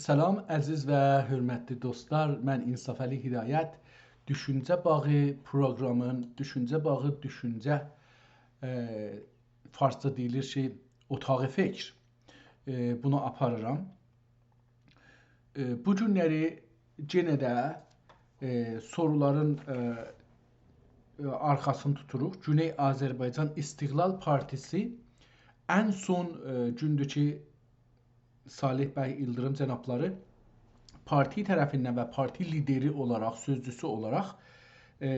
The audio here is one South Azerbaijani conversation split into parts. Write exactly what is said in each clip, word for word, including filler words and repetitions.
سلام، عزیز و حؤرمتلی دوستلار. من انصافعلی هدایت. دوشونجه باغی پروقرامین، دوشونجه باغی، دوشونجه، ائ، فارسجا دئییلیر کی، اتاق فکر. ائ، بونو آپاریرام. ائ، بو گونلری یئنه ده، ائ، سورولارین، ائ، ائ، آرخاسینی توتوروق. گونئی آذربایجان استقلال پارتیسی ان سون، ائ، گوندور کی، صالح بی ایلدیریم جنابلاری پارتی طرفیندن و پارتی لیدری اولاراق، سؤزجوسو اولاراق، ائ،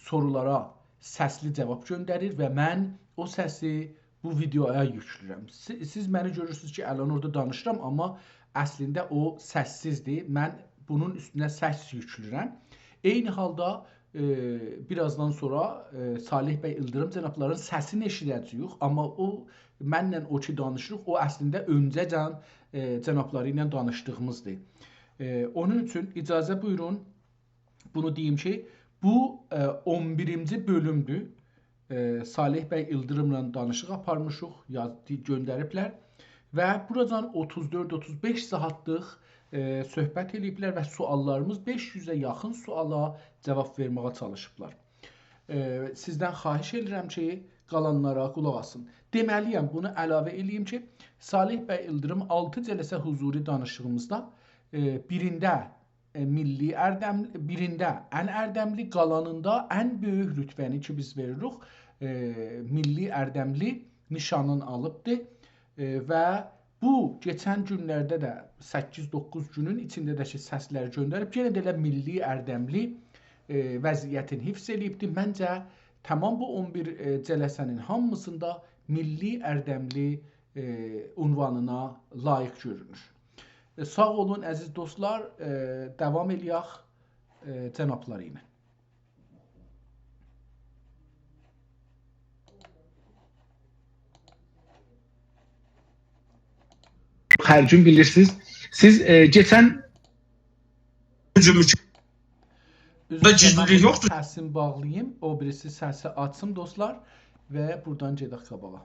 سورولارا سسلی جاواب گؤندریر و من او سسی بو ویدئویا یوکله‌ییرم. سی-، سیز منی گؤرورسونوز کی، الان اورادا دانیشیرام، آمما اصلینده او سس‌سیزدیر. من بونون اوستونه سس یوکله‌ییرم. عینی حالدا، ائ، بیر آزدان سونرا، ائ، صالح بی ایلدیریم جنابلارین سسینی ائشیده‌جه‌ییک، آمما او، منله او کی دانیشیریق، او اصلینده اؤنجه‌جن، ائ، جنابلاری ایله دانیشدیغیمیزدیر. ائ، اونون اوچون اجازه بویورون، بونو دئییم کی، بو، ائ، اون بیرینجی بؤلومدور. ائ، صالح بی ایلدیریملا دانیشیق آپارمیشیق، یاز-، دی-، گؤندریبلر و بوراجان اوتوز دؤرد، اوتوز بئش ساعاتلیق، ائ، صحبت ائله‌ییبلر و سؤاللاریمیز، بئش یوزه یاخین سؤالا جاواب وئرمه‌یه چالیشیبلار. ائ، سیزدن خواهش ائدیرم کی، قالانلارا قولاق آسین. دئمه‌لی‌یم، بونو علاوه ائله‌ییم کی، صالح بی ایلدیریم آلتی جلسه حضوری دانیشیغیمیزدا، ائ، بیرینده ائ، میللی اردم، بیرینده ان اردملی، قالانیندا ان بؤیوک رتبه‌نی کی بیز وئریریک، ائ، میللی اردملی نیشانین آلیبدی. ائ، و بو کئچن گونلرده ده سککیز دوققوز گونون ایچینده ده کی سسلر گؤندریب، یئنه ده ائله میللی اردملی، ائ، وضعیتین حفظ ائله‌ییبدی. منجه، تمام بو اون بیر، ائ، جلسه‌نین هامیسیندا میللی اردملی، ائ، عنوانینا لایق گؤرونور. ائ، ساغ اولون، عزیز دوستلار. ائ، داوام ائله‌یک، ائ، جنابلاری ایله. هر گون بیلیرسینیز. سیز، ائ، کئچن عذر ایسته‌ییرم، گیجلیک یوخدور. سسیمی باغلاییم، او بیریسی سسی آچیم، دوستلار، و بورادان گئدک قاباغا.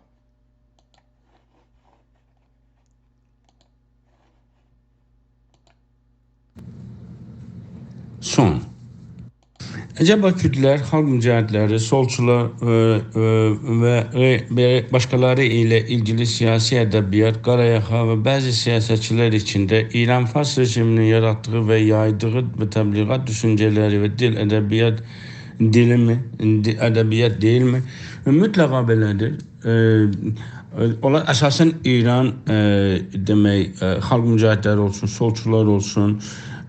سون. عجبا کوردلر، خالق مجاهدلری، سولچولار، ائ، ائ، و، ائ، و باشقالاری ایله ایلگیلی سیاسی ادبیات، قارایاخا و بعضی سیاستچیلر ایچینده ایران فارس رژیمینین یاراتدیغی و یایدیغی و تبلیغات دوشونجه‌لری و دیل، ادبیات دیلیمی، دی-، ادبیات دئییلمی؟ مطلقا بئله‌دیر. ائ، ائ، اونلار اساساً ایران، ائ، دئمک، ائ، خالق مجاهدلری اولسون، سولچولار اولسون،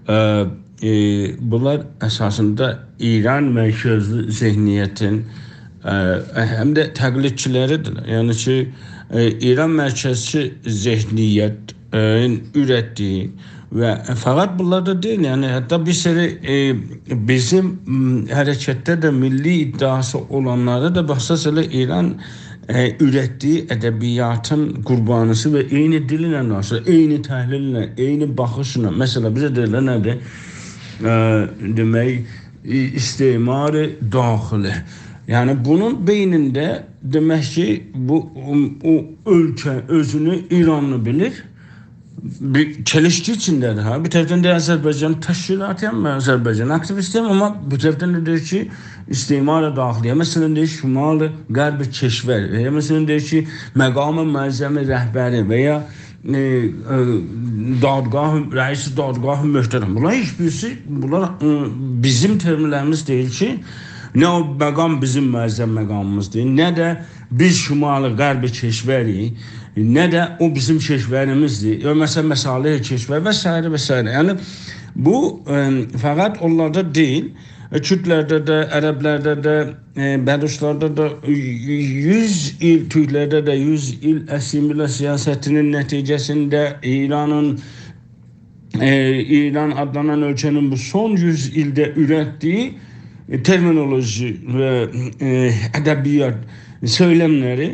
ائ، ائ، بونلار اساسیندا ایران مرکزلی ذهنیتین، ائ، هم ده تقلیدچیلریدیر. یعنی کی، ائ، ایران مرکزچی ذهنیت، ائ، اورتدیگی و فقط بونلار دا دئییل، یعنی حتی بیر سری، ائ، بیزیم، م، حرکتده ده میللی ادعاسی اولانلاری دا باخساز ائله ایران، ائ، اورتدیگی ادبیاتین قوربانیسی و عینی دیلله دانیشیر، عینی تحلیلله، عینی باخیشلا. مثلا، بیزه دئییرلر نه‌دیر؟ ائ، دئمک، ای-، استعمار داخلی. یعنی بونون بئینینده دئمک کی، بو، او، او اؤلکه اؤزونو ایرانلی بیلیر. بیر چلیشکی ایچینده‌دیر، ها. بیر طرفدن دئییر، آذربایجان تشکیلاتی‌یام، من آذربایجان آکتیویستی‌یم، آمما بیر طرفدن ده دئییر کی، استعمار داخلی. یا مثلا، دئییر، شمال غرب کشور. یا مثلا، دئییر کی، مقام معظم رهبری و یا، ائ، ائ، دادگاه، رئیس دادگاه محترم. بونلار هئچ بیریسی، بونلار، ائ، بیزیم ترملریمیز دئییل کی، نه او مقام بیزیم معظم مقامیمیزدیر، نه ده بیز شمال غرب کشوریک، نه ده او بیزیم کشوریمیزدیر. یا مثلا، مصالح کشور و سایره و سایره. یعنی، بو، ائ، فقط اونلاردا دئییل، ائ، کوردلرده ده، عربلرده ده، ائ، بلوچلاردا دا، یوز ایل، تورکلرده ده یوز ایل آسیمیله سیاستینین نتیجه‌سینده ایرانین، ائ، ایران آدلانان اؤلکه‌نین بو سون یوز ایلده اورتدیگی، ائ، ترمینولوژی و، ائ، ادبیات سؤیلملری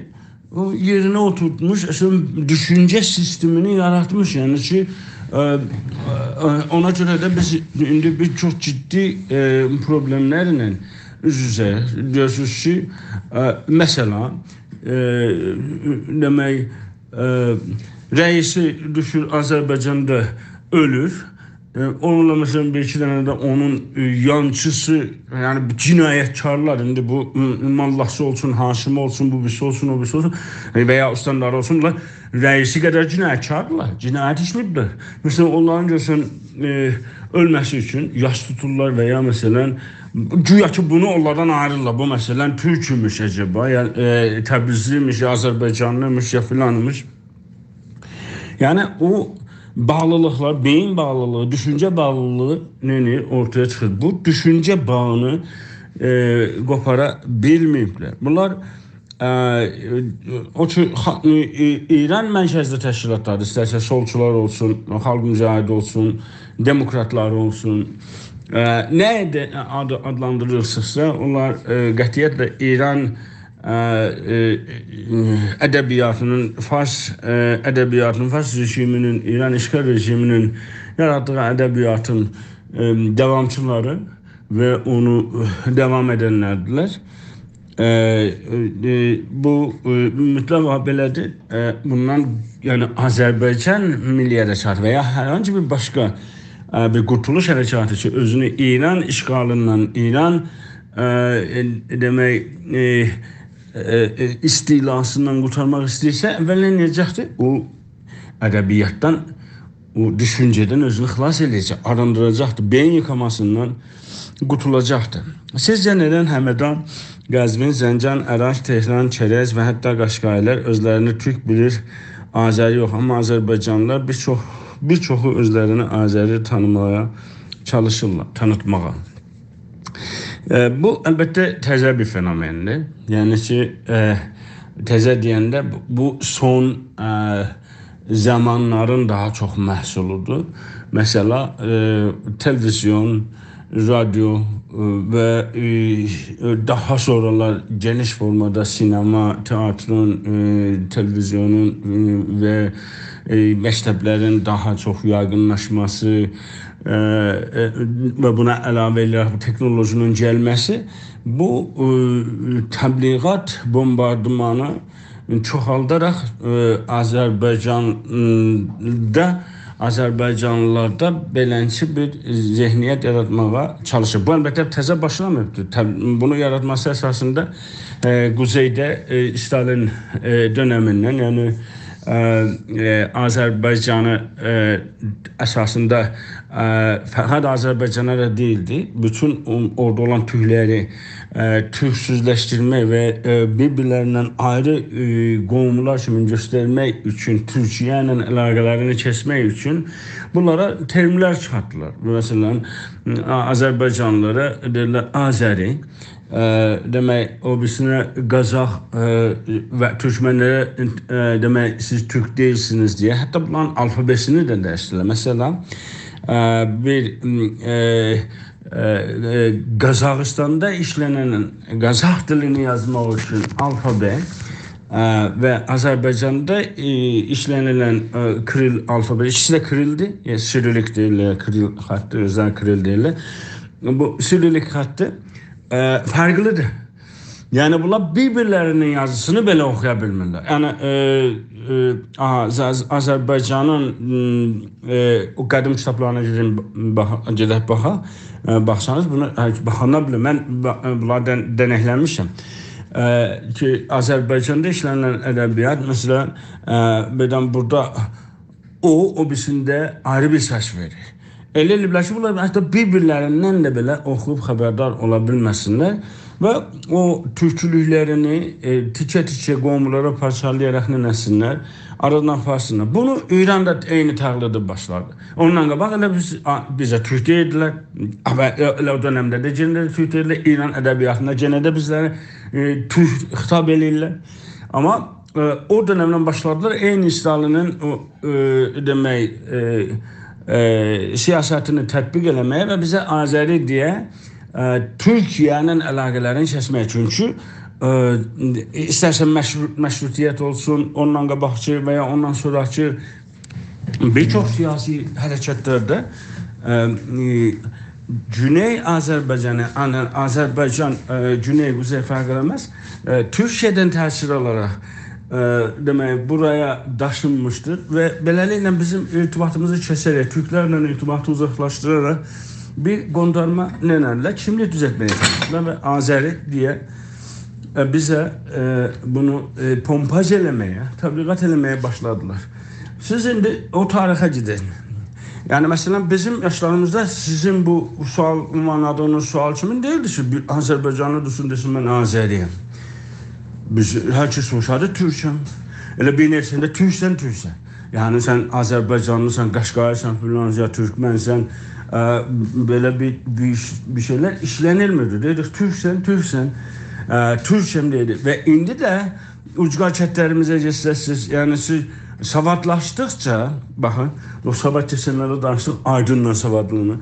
او یئرینه اوتورتموش، اصلا، دوشونجه سیستمینی یاراتمیش. یعنی کی، ائ، ائ، اونا گؤره ده بیز ایندی بیر چوخ جدی، ائ، پروبلئملرله اوز-اوزه‌ییک. گؤرورسونوز کی، ائ، مثلا، ائ، دئمک، ائ، رئیسی دوشور آذربایجاندا، اؤلور. ائ، اونونلا، مثلا، بیر ایکی دنه ده اونون، ائ، یانچیسی، یعنی بو جنایتکارلار، ایندی بو، م، ماللاسی اولسون، هاشمی اولسون، بو بیریسی اولسون، او بیریسی اولسون، ائ، و یا استانداری اولسون، بونلار رئیسی قدر جنایتکاردیلار، جنایت ایشله‌ییبلر. مثلا، اونلارین، گؤرسن، ائ، اؤلمه‌سی اوچون یاس توتورلار و یا، مثلا، گویا کی، بونو اونلاردان آییریرلار. بو، مثلا، تورک ایمیش عجبا، یا، ائ، تبریزلی ایمیش، یا آذربایجانلی ایمیش، یا فلان ایمیش. یعنی، او باغلیلیقلار، بئیین باغلیلیغی، دوشونجه باغلیلیغی نئینیر؟ اورتایا چیخیر. بو دوشونجه باغینی، ائ، قوپارا بیلمه‌ییبلر. بونلار، ائ، او کی، خا-، ائ، ائ، ایران مرکزلی تشکیلاتلاردیر، ایسترسه سولچولار اولسون، خالق مجاهدی اولسون، دموکراتلار اولسون، ائ، نه ده آدی آدلاندیریرسینیزسا، اونلار، ائ، قطعیتله ایران ائ، ائ، ادبیاتینین، فارس، ائ، ادبیاتینین، فارس رژیمینین، ایران اشغال رژیمینین یاراتدیغی ادبیاتین، ائ، داوامچیلاری و اونو، ائ، داوام ائدنلردیلر. ائ، ائ، بو، ائ، مطلقا بئله‌دیر. ائ، بوندان، یعنی، آذربایجان میللی حرکاتی و یا هر هانسی بیر باشقا، ائ، بیر قورتولوش حرکاتی کی، اؤزونو ایران اشغالیندان، ایران، ائ، ائ، دئمک، ائ، ائ، ائ، استیلاسیندان قورتارماق ایسته‌ییرسه، اولا نه ائده‌جکدیر؟ او ادبیاتدان، او دوشونجه‌دن اؤزونو خلاص ائله‌یه‌جک، آریندیراجاقدیر، بئیین ییخاماسیندان قورتولاجاقدیر. سیزجه ندن همدان، قزوین، زنجان، اراک، تهران، کرج و حتی قاشقایلار اؤزلرینی تورک بیلیر، آذری یوخ، آمما آذربایجانلیلار بیر چوخ، بیر چوخو اؤزلرینی آذری تانیماغا چالیشیرلار، تانیتماغا. ائ، بو، البته، تزه بیر فنومندیر. یعنی کی، ائ، تزه دئینده بو، بو سون، ائ، زامانلارین داها چوخ محصولودور. مثلا، ائ، تلویزیون، رادیو، ائ، و، ائ، داها سونرالار گئنیش فورمادا سینما، تئاترون، ائ، تلویزیونون، ائ، و، ائ، مکتبلرین داها چوخ یایغینلاشماسی، ائ، ائ، و بونا علاوه ائله‌یه‌رک بو تکنولوژی‌نین گلمه‌سی، بو، ائ، تبلیغات بومباردیمانی چوخالداراق، ائ، آذربایجاندا آذربایجانلیلاردا بئلنچی بیر ذهنیت یاراتماغا چالیشیر. بو، البته، تزه باشلاماییبدیر. تب-، بونو یاراتماسی اساسیندا، ائ، قوزئیده، ائ، استالین، ائ، دؤنمیندن، یعنی، ائ، ائ، آذربایجانی، ائ، اساسیندا، ائ، فقط آذربایجانا دا دئییلدی. بوتون او-، اورادا اولان تورکلری، ائ، تورکسوزلشدیرمک و، ائ، بیر-بیرلریندن آیری، ائ، قوملار کیمی گؤسترمک اوچون، تورکیه ایله علاقه‌لرینی کسمک اوچون بونلارا ترملر چیخارتدیلار. مثلا، آ-، آذربایجانلیلارا دئییرلر آذری، ائ، دئمک، او بیریسینه قازاق، ائ، و تورکمنلره، ائ، دئمک، سیز تورک دئییلسینیز دئیه. حتی بونلارین آلفابئسینی ده دییشدیلر. مثلا، ائ، بیر، م، ائ، ائ، ائ، قازاخیستاندا ایشلنن قازاخ دیلینی یازماق اوچون آلفابئ، ائ، و آذربایجاندا، ائ، ایشلنیلن، ائ، کریل آلفابئ، ایکیسی ده کریلدیر، ائ، سیریلیک دئییرلر، کریل خطی، اؤزلری کریل دئییرلر. بو سیریلیک خطی، ائ، فرقلیدیر. یعنی، بونلار بیر-بیرلرینین یازیسینی بئله اوخویا بیلمیرلر. یعنی، ائ، ائ، آ-، آذ-، آذربایجانین، م، ائ، او قدیم کیتابلارینا گئدین، باخ-، گئدک باخاق. ائ، باخسانیز، بونو، هه، باخانلار بیلیر. من با-، بونلاری دن-، دنکله‌میشم. ائ، کی، آذربایجاندا ایشلنیلن ادبیات، مثلا، ائ، بیردن بورادا او، او بیریسینده آیری بیر سس وئریر. ائله ائله‌ییبلر کی، بونلار حتی بیر-بیرلریندن ده بئله اوخویوب خبردار اولا بیلمه‌سینلر و او تورکولوکلرینی، ائ، تیکه-تیکه قوملارا پارچالایاراق نئینه‌سینلر، آرادان آپارسینلار. بونو ایران دا عینی تقلیدی باشلادی. اوندان قاباق ائله بیز، آ، بیزه تورک دئییردیلر. و ائله او دؤنمده ده یئنه ده تورک دئییردیلر. ایران ادبیاتیندا یئنه ده بیزلری، ائ، تورک خطاب ائله‌ییرلر. آمما، ائ، او دؤنمدن باشلادیلار عینی استالینین او، ائ، دئمک، ائ، ائ، سیاستینی تطبیق ائله‌مه‌یه و بیزه آذری دئیه، ائ، تورکیه‌نین علاقه‌لرینی کسمک. چونکی، ائ، ایسترسه مشرو-، مشروطیت اولسون، اوندان قاباقکی و یا اوندان سونراکی بیر چوخ سیاسی حرکتلرده، ائ، ائ، گونئی آذربایجانی، یعنی آذربایجان، ائ، گونئی، قوزئی فرق ائله‌مز، ائ، تورکیه‌دن تأثیر آلاراق، ائ، دئمک، بورایا داشینمیشدیر و بئله‌لیکله بیزیم ارتباطیمیزی کسه‌رک، تورکلرله ارتباطی اوزاقلاشدیراراق بیر قوندارما نئینه‌دیلر؟ کیملیک دوزلتمه‌یه چالیشدیلار و آذری دئیه، ائ، بیزه، ائ، بونو، ائ، پمپاژ ائله‌مه‌یه، تبلیغات ائله‌مه‌یه باشلادیلار. سیز ایندی او تاریخه گئدین. یعنی، مثلا، بیزیم یاشلاریمیزدا سیزین بو سؤال، عنوانلادیغینیز سؤال کیمین دئییلدی کی، بیر آذربایجانلی دورسون دئسین، «من آذری‌یم.» بیز، هر کس سوروشاردی، «تورکم.» ائله بیر نئچه‌سینده تورکسن، تورکسن. یعنی، سن آذربایجانلیسان، قاشقاییسان، فلان، یا تورکمنسن، ائ، بئله بیر، بیر، ایش- بیر شئیلر ایشله‌نیلمیردی. دئییردیک، «تورکسن، تورکسن.» ائ، «تورکم» دئییردیک. و ایندی ده اوجقار کندلریمیزه گئتسز سیز، یعنی سیز سوادلاشدیقجا، باخین، او سواد کئچنلرده دانیشدیق، آیدینلا سوادلینی.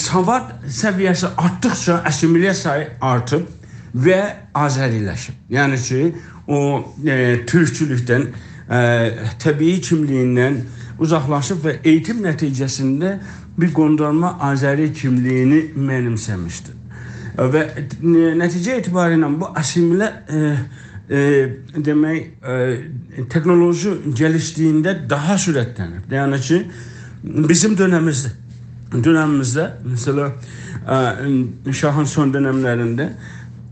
سواد سویه‌سی آرتدیقجا آسیمیله سایی آرتیب و آذری‌لشیب. یعنی کی، او، ائ، تورکچولوکدن، ائ، طبیعی کیملیییندن اوزاقلاشیب و ائییتیم نتیجه‌سینده بیر قوندارما آذری کیملییینی منیمسه‌میشدیر. و، ائ، نتیجه اعتباری ایله بو آسیمیله، ائ، ائ، دئمک، ائ، تکنولوژی گلیشدیگینده داها سرعتلنیب. یعنی کی، بیزیم دؤنمیمیزده، دؤنمیمیزده، مثلا، ائ، شاهین سون دؤنملرینده،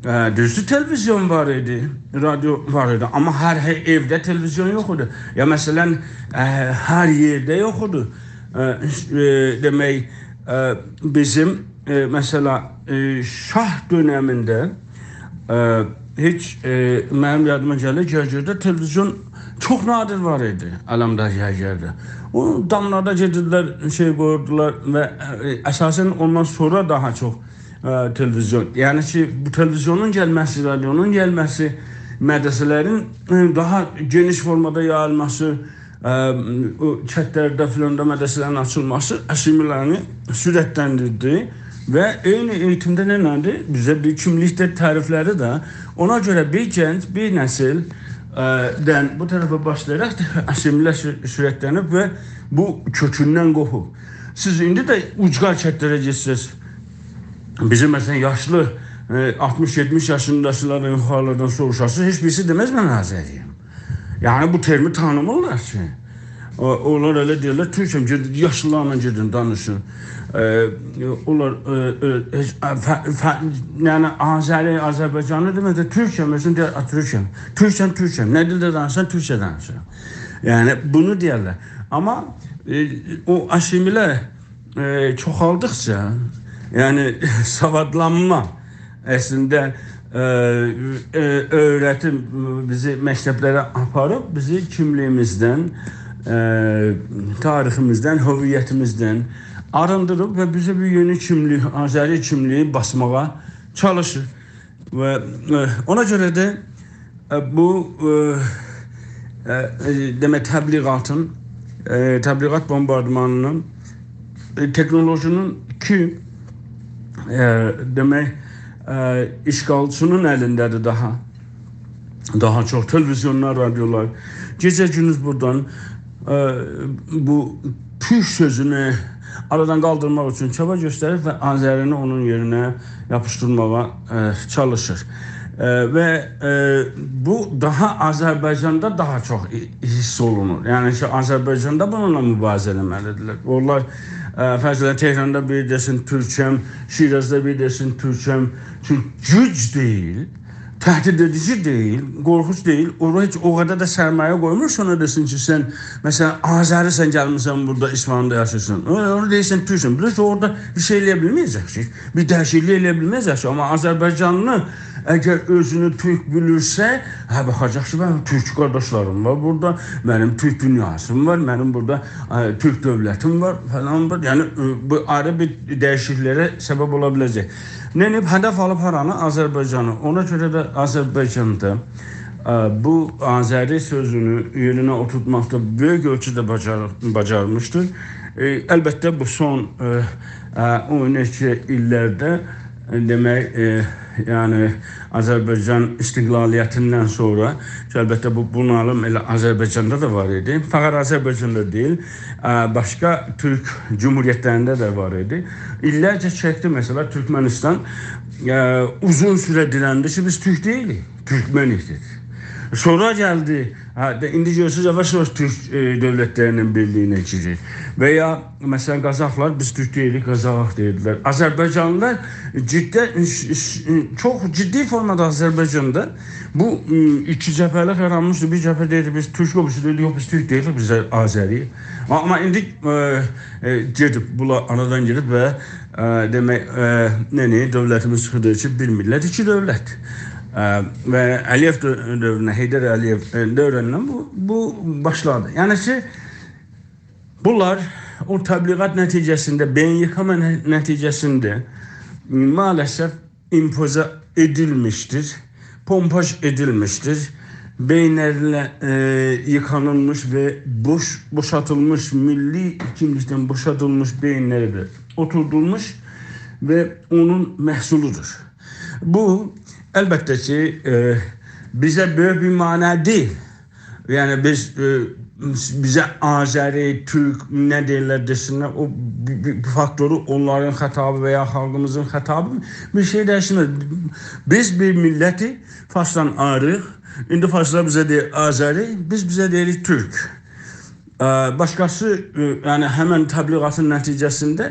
ائ، دوزدور، تلویزیون وار ایدی، رادیو وار ایدی، آمما هر، هر ائوده تلویزیون یوخ ایدی. یا، مثلا، ائ، هر یئرده یوخ ایدی. ائ، ائ، دئمک، ائ، بیزیم، ائ، مثلا، ائ، شاه دؤنمینده، ائ، هئچ، ائ، منیم یادیما گلیر، گرگرده تلویزیون چوخ نادر وار ایدی، علمدار، گرگرده. او داملاردا گئدیردیلر، شئی قویوردولار و، ائ، اساسا اوندان سونرا داها چوخ، ائ، تلویزیون. یعنی کی، بو تلویزیونون گلمه‌سی، رادیونون گلمه‌سی، مدرسه‌لرین، ائ، داها گئنیش فورمادا یاییلماسی، ائ، او کندلرده فلاندا مدرسه‌لرین آچیلماسی آسیمیله‌نی سرعتلندیردی و عینی ائییتیمده نئینه‌دی؟ بیزه بیر کیملیک ده تعریفله‌دی ده. اونا گؤره بیر گنج، بیر نسیل، ائ، دن بو طرفه باشلایاراق آسیمیله سر-، سرعتلنیب و بو کؤکوندن قوپوب. سیز ایندی ده اوجقار کندلره گئتسز، بیزیم، مثلا، یاشلی، ائ، آلتمیش یئتمیش یاشینداکیلاردان، یوخاریلاردان سوروشاسینیز، هئچ بیریسی دئمز، «من آذری‌یم.» یعنی، بو ترمی تانیمیرلار کی. او، اونلار ائله دئییرلر، «تورکم، گئدین، یاشلیلارلا گئدین، دانیشین.» ائ، اونلار، ائ، ائ، هئچ، ائ، ف-، ف-، یعنی، آذری، آذربایجانلی دئمک ده، «تورکم»، اؤزون دئیر، «آ، تورکم.» «تورکسن، تورکم.» نه دیلده دانیشسان، تورکجه دانیشیرام. یعنی، بونو دئیرلر. آمما، ائ، او آسیمیله ائ، چوخالدیقجا، یعنی، سوادلانما، اصلینده، ائ، ائ، اؤیرتیم بیزی مکتبلره آپاریب، بیزی کیملیییمیزدن، ائ، تاریخیمیزدن، هویتیمیزدن آریندیریب و بیزه بیر یئنی کیملیک، آذری کیملییی باسماغا چالیشیر. و، ائ، اونا گؤره ده، ائ، بو، ائ، ائ، ائ، دئمک، تبلیغاتین، ائ، تبلیغات بومباردمانینین، ائ، تکنولوژی‌نین کی، ائ، دئمک، ائ، اشغالچی‌نین الینده‌دیر داها. داها چوخ تلویزیونلار، رادیولار. گئجه گوندوز بورادان، ائ، بو تورک سؤزونو آرادان قالدیرماق اوچون چابا گؤستریر و آذری‌نی اونون یئرینه یاپیشدیرماغا، ائ، چالیشیر. ائ، و، ائ، بو داها آذربایجاندا داها چوخ ای-، حیس اولونور. یعنی کی، آذربایجاندا بونونلا مبارزه ائله‌مه‌لی‌دیرلر. اونلار، ائ، فرض ائله، تهراندا بیری دئسین «تورکم»، شیرازدا بیری دئسین «تورکم». چونکی گوج دئییل، تهدید ائدیجی دئییل، قورخونج دئییل. اورا هئچ او قدر ده سرمایه قویمور کی، اونا دئسین کی، سن، مثلا، آذری‌سن، گلمیسن بورادا، اصفهاندا یاشاییرسان. او-، اونا دئییرسن، تورکسن. بیلیرسن، اورادا بیر شئی ائله‌یه بیلمه‌یه‌جک کی، بیر دییشیکلیک ائله‌یه بیلمه‌یه‌جک کی. آمما آذربایجانلی اگر اؤزونو تورک بیلیرسه، هه، باخاجاق کی، منیم تورک قارداشلاریم وار بورادا، منیم تورک دونیاسیم وار، منیم بورادا، ائ، تورک دؤولتیم وار، فلان وار. یعنی، ائ، بو آیری بیر دییشیکلیکلره سبب اولا بیله‌جک. نئینییب؟ هدف آلیب هارانی؟ آذربایجانی. اونا گؤره ده آذربایجاندا، ائ، بو آذری سؤزونو یئرینه اوتورتماقدا بؤیوک اؤلچوده باجار-، باجارمیشدیر. ائ، البته، بو سون، ائ، ائ، اون ایکی ایللرده، ائ، دئمک، ائ، یعنی، آذربایجان استقلالیتیندن سونرا، کی، البته، بو بونالیم ائله آذربایجاندا دا وار ایدی. فقط آذربایجاندا دئییل، ائ، باشقا تورک جمهوریتلرینده ده وار ایدی. ایللرجه چکدی، مثلا، تورکمنیستان، ائ، اوزون سوره دیرندی کی، بیز تورک دئییلیک، تورکمنیک دئدی. سونرا گلدی، هه، ده، ایندی گؤرورسونوز، یاواش-یاواش تورک، ائ، دؤولتلری‌نین بیرلیگینه گیریر. و یا، مثلا، قازاخلار، «بیز تورک دئییلیک، قازاق» دئییردیلر. آذربایجانلیلار، جدی، ش-، ش-، چوخ جدی فورمادا آذربایجاندا بو، م، ایکی جبهه‌لیک یارانمیشدی. بیر جبهه دئییردی، «بیز تورکوک»، او بیریسی دئییردی، «یوخ، بیز تورک دئییلیک، بیز آذری‌ییک.» آمما ایندی، ائ، ائ، گئدیب، بونلار آرادان گئدیب و، ائ، دئمک، ائ، نه، نه، دؤولتیمیز چیخدی کی، بیر میللت، ایکی دؤولت. ائ، و علی‌یئو دؤ-، دؤورونده، حیدر علی‌یئو، ائ، دؤورونده بو، بو باشلادی. یعنی کی، بونلار او تبلیغات نتیجه‌سینده، بئیین ییخاما نه-، نتیجه‌سینده مع‌الاسف امپوزه ائدیلمیشدیر، پومپاژ ائدیلمیشدیر. بئیینلرینه، ائ، ییکانیلمیش و بوش-، بوشالدیلمیش، میللی کیملیکدن بوشالدیلمیش بئیینلره ده اوتوردولموش و اونون محصولودور. بو، البته کی، ائ، بیزه بؤیوک بیر معنی دئییل. یعنی بیز، ائ، بیزه آذری، تورک، نه دئییرلر دئسینلر، او بو، بو، بو فاکتورو اونلارین خطابی و یا خالقیمیزین خطابی بیر شئی دییشمز. بیز بیر میللتیک، فارسدان آیریق. ایندی فارسلار بیزه دئییر آذری، بیز بیزه دئییریک تورک. ائ، باشقاسی، ائ، یعنی همن تبلیغاتین نتیجه‌سینده،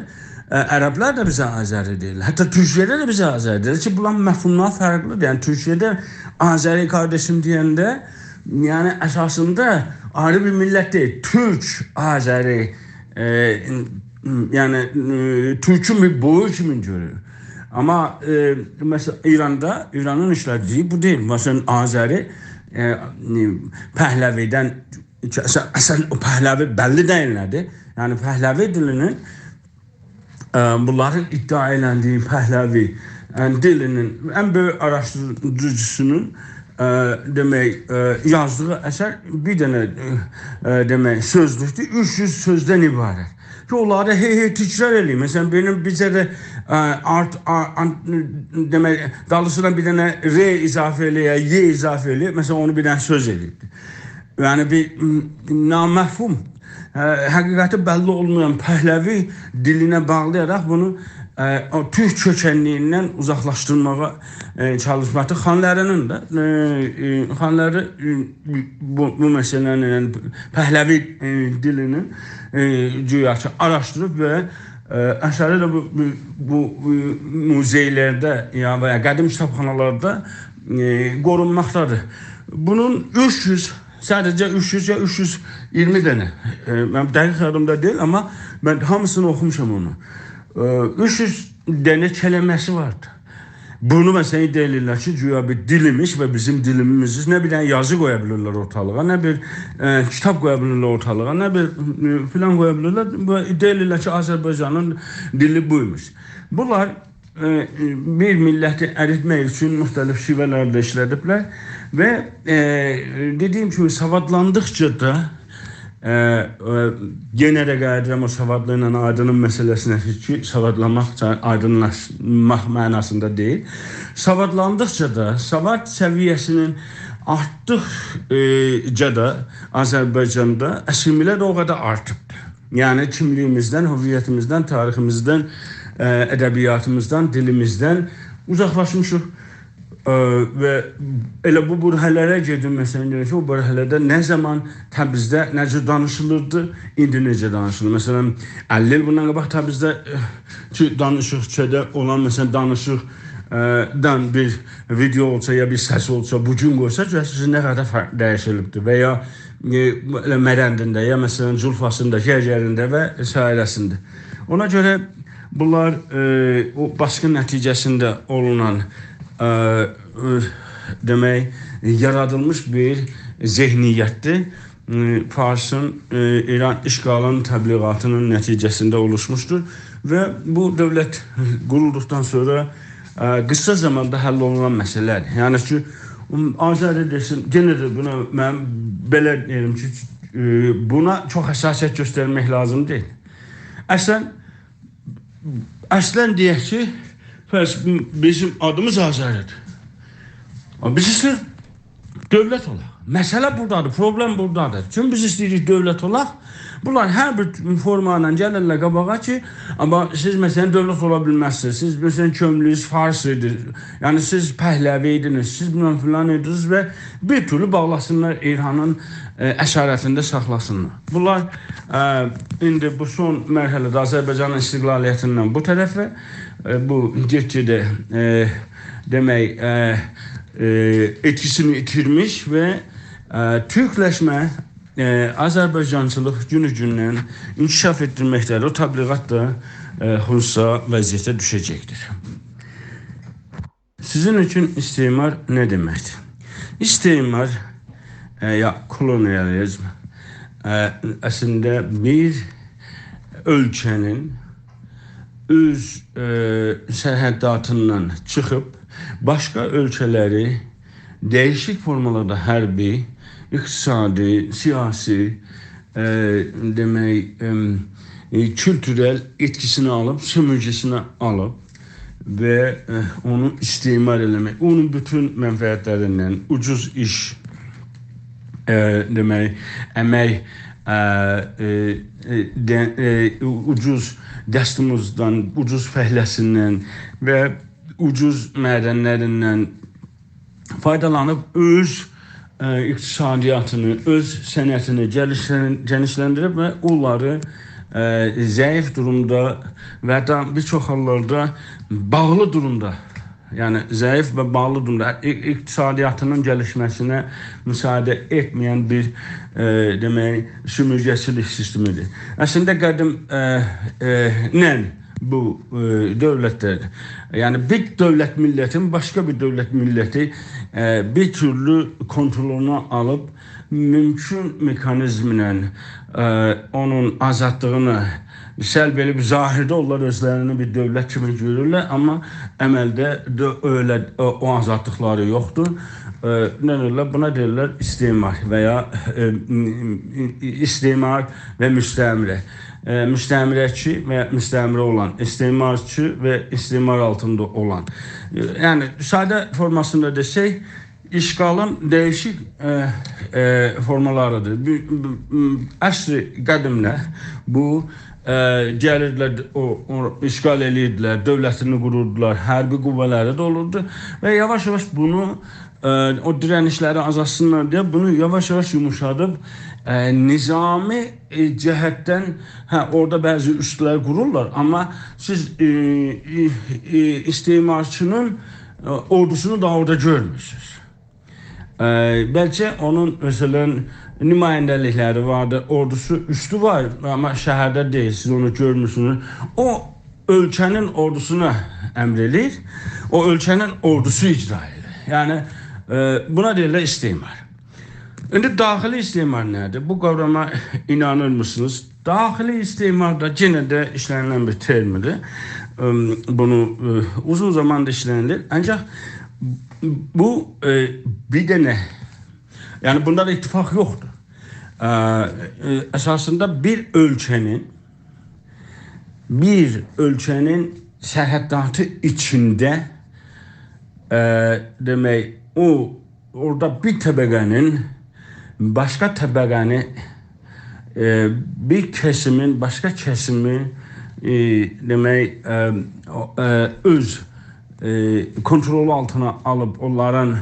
ائ، عربلر ده بیزه آذری دئییرلر. حتی تورکیه‌ده ده بیزه آذری دئییرلر کی، بونلارین مفهوملاری فرقلیدیر. یعنی تورکیه‌ده «آذری قارداشیم» دئینده، یعنی اساسیندا آیری بیر میللت دئییل. تورک آذری، ائ، یعنی، ائ، تورکون بیر بویو کیمی گؤرور. آمما، ائ، مثلا، ایراندا، ایرانین ایشله‌دیگی بو دئییل. مثلا، آذری، ائ، پهلوی‌دن، اصلا، اصلا او پهلوی بللی دئییل نه‌دیر. یعنی پهلوی دیلینین، ائ، بونلارین ادعا ائله‌دیگی پهلوی، یعنی دیلینین ان بؤیوک آراشدیریجیسینین، ائ، دئمک، ائ، یازدیغی اثر بیر دنه، ائ، ائ، دئمک، سؤزلوکدور، اوچ یوز سؤزدن عبارت. کی، اونلاری هئی هئی تکرار ائله‌ییر. مثلا، بئنیم بیزه ده، ائ، آرت، آ-، آن-، دئمک، دالیسینا بیر دنه «ر» اضافه ائله‌یه، «ی» اضافه ائله‌یه، مثلا، اونو بیر دنه سؤز ائله‌ییب. یعنی بیر، م، نامفهوم، ائ، حقیقتی بللی اولمایان پهلوی دیلینه باغلایاراق بونو، ائ، او تورک کؤکنلیگیندن اوزاقلاشدیرماغا، ائ، چالیشماقدیر. خانلری‌نین ده، ائ، ائ، خانلری، ائ، بو، بو مسئله‌نی، یعنی پهلوی، ائ، دیلینی، ائ، گویا کی، آراشدیریب و، ائ، اثری ده بو، بو، بو، بو موزئیلرده، یا و یا قدیم کیتابخانالاردا، ائ، قورونماقدادیر. بونون اوچ یوز، ساده‌جه اوچ یوز یا اوچ یوز اییرمی دنه، ائ، من دقیق یادیمدا دئییل، آمما من هامیسینی اوخوموشام اونو. ائ، اوچ یوز دنه کلمه‌سی واردی. بونو، مثلا، ادعا ائله‌ییرلر کی، گویا بیر دیلمیش و بیزیم دیلیمیزدیر. نه بیر دنه یازی قویا بیلیرلر اورتالیغا، نه بیر، ائ، کیتاب قویا بیلیرلر اورتالیغا، نه بیر، ائ، فلان قویا بیلیرلر. و ادعا ائله‌ییرلر کی، آذربایجانین دیلی بویموش. بونلار، ائ، بیر میللتی اریتمک اوچون مختلف شیوه‌لر ده ایشله‌دیبلر. و، ائ، دئدیگیم کیمی، سوادلاندیقجا دا، ائ، ائ، یئنه ده قاییدیرام او سوادلی ایله آیدینین مسئله‌سینه کی، سوادلانماق، آیدینلاشماق معناسیندا دئییل. سوادلاندیقجا دا، سواد سویه‌سینین آرتدیقجا دا آذربایجاندا آسیمیله ده او قدر آرتیبدیر. یعنی کیملیگیمیزدن، هویتیمیزدن، تاریخیمیزدن، ائ، ادبیاتیمیزدان، دیلیمیزدن اوزاقلاشمیشیق. ائ، و ائله بو برهه‌لره گئدین، مثلا، گؤرون کی، او برهه‌لرده نه زامان تبریزده نئجه دانیشیلیردی، ایندی نئجه دانیشیلیر. مثلا، اللی ایل بوندان قاباق تبریزده، ائ، کی، دانیشیق، کوچه‌ده اولان، مثلا، دانیشیق، ائ، دان بیر ویدئو اولسا، یا بیر سس اولسا، بو گون قویسا، گؤره‌سینیز نه قدر فرق دییشیلیبدیر. و یا، ائ، ائله مرندینده، یا، مثلا، جولفاسیندا، گرگرینده و سایره‌سینده. اونا گؤره بونلار، ائ، او باسقین نتیجه‌سینده اولونان، ائ، ائ، دئمک، یارادیلمیش بیر ذهنیتدیر. ائ، فارسین، ائ، ایران اشغالین تبلیغاتی‌نین نتیجه‌سینده اولوشموشدور. و بو دؤولت قورولدوقدان سونرا، ائ، قیسا زاماندا حل اولونان مسئله‌دیر. یعنی کی، م، آذری دئسین، یئنه ده بونا من بئله دئییرم کی، ائ، بونا چوخ حساسیت گؤسترمک لازیم دئییل. اصلا، اصلا دئیک کی، پس بیزیم آدیمیز آذری‌دیر. آمما بیز ایسته‌ییریک دؤولت اولاق. مسئله بورادادیر، پروبلئم بورادادیر. چونکی بیز ایسته‌ییریک دؤولت اولاق، بونلار هر بیر فورما ایله گلیرلر قاباغا کی، آمما سیز، مثلا، دؤولت اولا بیلمزسینیز. سیز، مثلا، کؤملویوز فارس ایدی. یعنی، سیز پهلوی ایدینیز، سیز بیلمم فلان ایدینیز و بیر تورلو باغلاسینلار ایرانین، ائ، اسارتینده ساخلاسینلار. بونلار، ائ، ایندی بو سون مرحله‌ده آذربایجانین استقلالیتیندن بو طرفه، ائ، بو گئت‌گئده، ائ، دئمک، ائ، ائ، ائتکیسینی ایتیرمیش و، ائ، تورکلشمه، ائ، آذربایجانچیلیق گونو-گوندن انکشاف ائتدیرمکده‌دیر. او تبلیغات دا، ائ، خنثی وضعیته دوشه‌جکدیر. سیزین اوچون استعمار نه دئمکدیر؟ استعمار، ائ، یا کولونیالیزم، ائ، اصلینده بیر اؤلکه‌نین اؤز، ائ، سرحداتیندان چیخیب، باشقا اؤلکه‌لری دییشیک فورمالاردا حربی، اقتصادی، سیاسی، ائ، دئمک، ائم، ائ، کولتورل ائتکیسینه آلیب، سؤمورگه‌سینه آلیب و، ائ، اونو استعمار ائله‌مک، اونون بوتون منفعتلریندن، اوجوز ایش، ائ، دئمک، امک، ائ، ائ، ائ، ده-، ائ، اوجوز دستمزددن، اوجوز فعله‌سیندن و اوجوز معدنلریندن فایدالانیب اؤز، ائ، اقتصادیاتینی، اؤز صنعتینی گلیشلن-، گئنیشلندیریب و اونلاری، ائ، ضعیف دورومدا و دا بیر چوخ حاللاردا باغلی دورومدا، یعنی ضعیف و باغلی دورومدا، ا-، اقتصادیاتینین گلیشمه‌سینه مساعده ائتمه‌ین بیر، ائ، دئمک، سؤمورگه‌چیلیک سیستمیدیر. اصلینده قدیم، ائ، ائ، نن بو، ائ، دؤولتلر، یعنی بیر دؤولت میللتین باشقا بیر دؤولت میللتی، ائ، بیر تورلو کونترولونا آلیب، مومکون مکانیزمله، ائ، اونون آزادلیغینی سلب ائدیب، ظاهرده اونلار اؤزلرینی بیر دؤولت کیمی گؤرورلر، آمما عملده ده ائله او، او آزادلیقلاری یوخدور. ائ، نه دئییرلر؟ بونا دئییرلر استعمار و یا، ائ، م-، م-، استعمار و مستعمره. ائ، مستعمره‌چی و مستعمره اولان، استعمارچی و استعمار آلتیندا اولان. ائ، یعنی، ساده فورماسیندا دئسک، اشغالین دییشیک، ائ، ائ، فورمالاریدیر. بو، بو، م، عصر قدیمده بو، ائ، گلیردیلر، او، او، اشغال ائله‌ییردیلر، دؤولتینی قوروردولار، حربی قوه‌لری ده اولوردو و یاواش-یاواش بونو، ائ، او دیرنیشلری آزالتسینلار دئیه بونو یاواش-یاواش یوموشادیب، ائ، نظامی، ائ، جهتدن، هه، اورادا بعضی اوستلر قورورلار، آمما سیز، ائ، ائ، ائ، استعمارچینین، ائ، اوردوسونو دا اورادا گؤرمورسونوز. ائ، بلکه اونون، مثلا، نماینده‌لیکلری واردی، اوردوسو، اوستو وار، آمما شهرده دئییل، سیز اونو گؤرمورسونوز. او اؤلکه‌نین اوردوسونا امر ائله‌ییر، او اؤلکه‌نین اوردوسو اجرا ائدیر. یعنی، ائ، بونا دئییرلر استعمار. ایندی داخلی استعمار نه‌دیر؟ بو قاوراما اینانیرمیسینیز؟ داخلی استعمار دا یئنه ده ایشله‌نیلن بیر ترمدیر. ام، بونو، ائ، اوزون زاماندیر ایشله‌نیلیر. آنجاق بو، ائ، بیر دنه، یعنی بوندا دا اتفاق یوخدور. ائ، ائ، اساسیندا بیر اؤلکه‌نین، بیر اؤلکه‌نین سرحداتی ایچینده، ائ، دئمک، او اورادا بیر طبقه‌نین باشقا طبقه‌نی، ائ، بیر کسیمین باشقا کسیمی، ائ، دئمک، ائ، او، ائ، اؤز، ائ، کونترولو آلتینا آلیب اونلارین،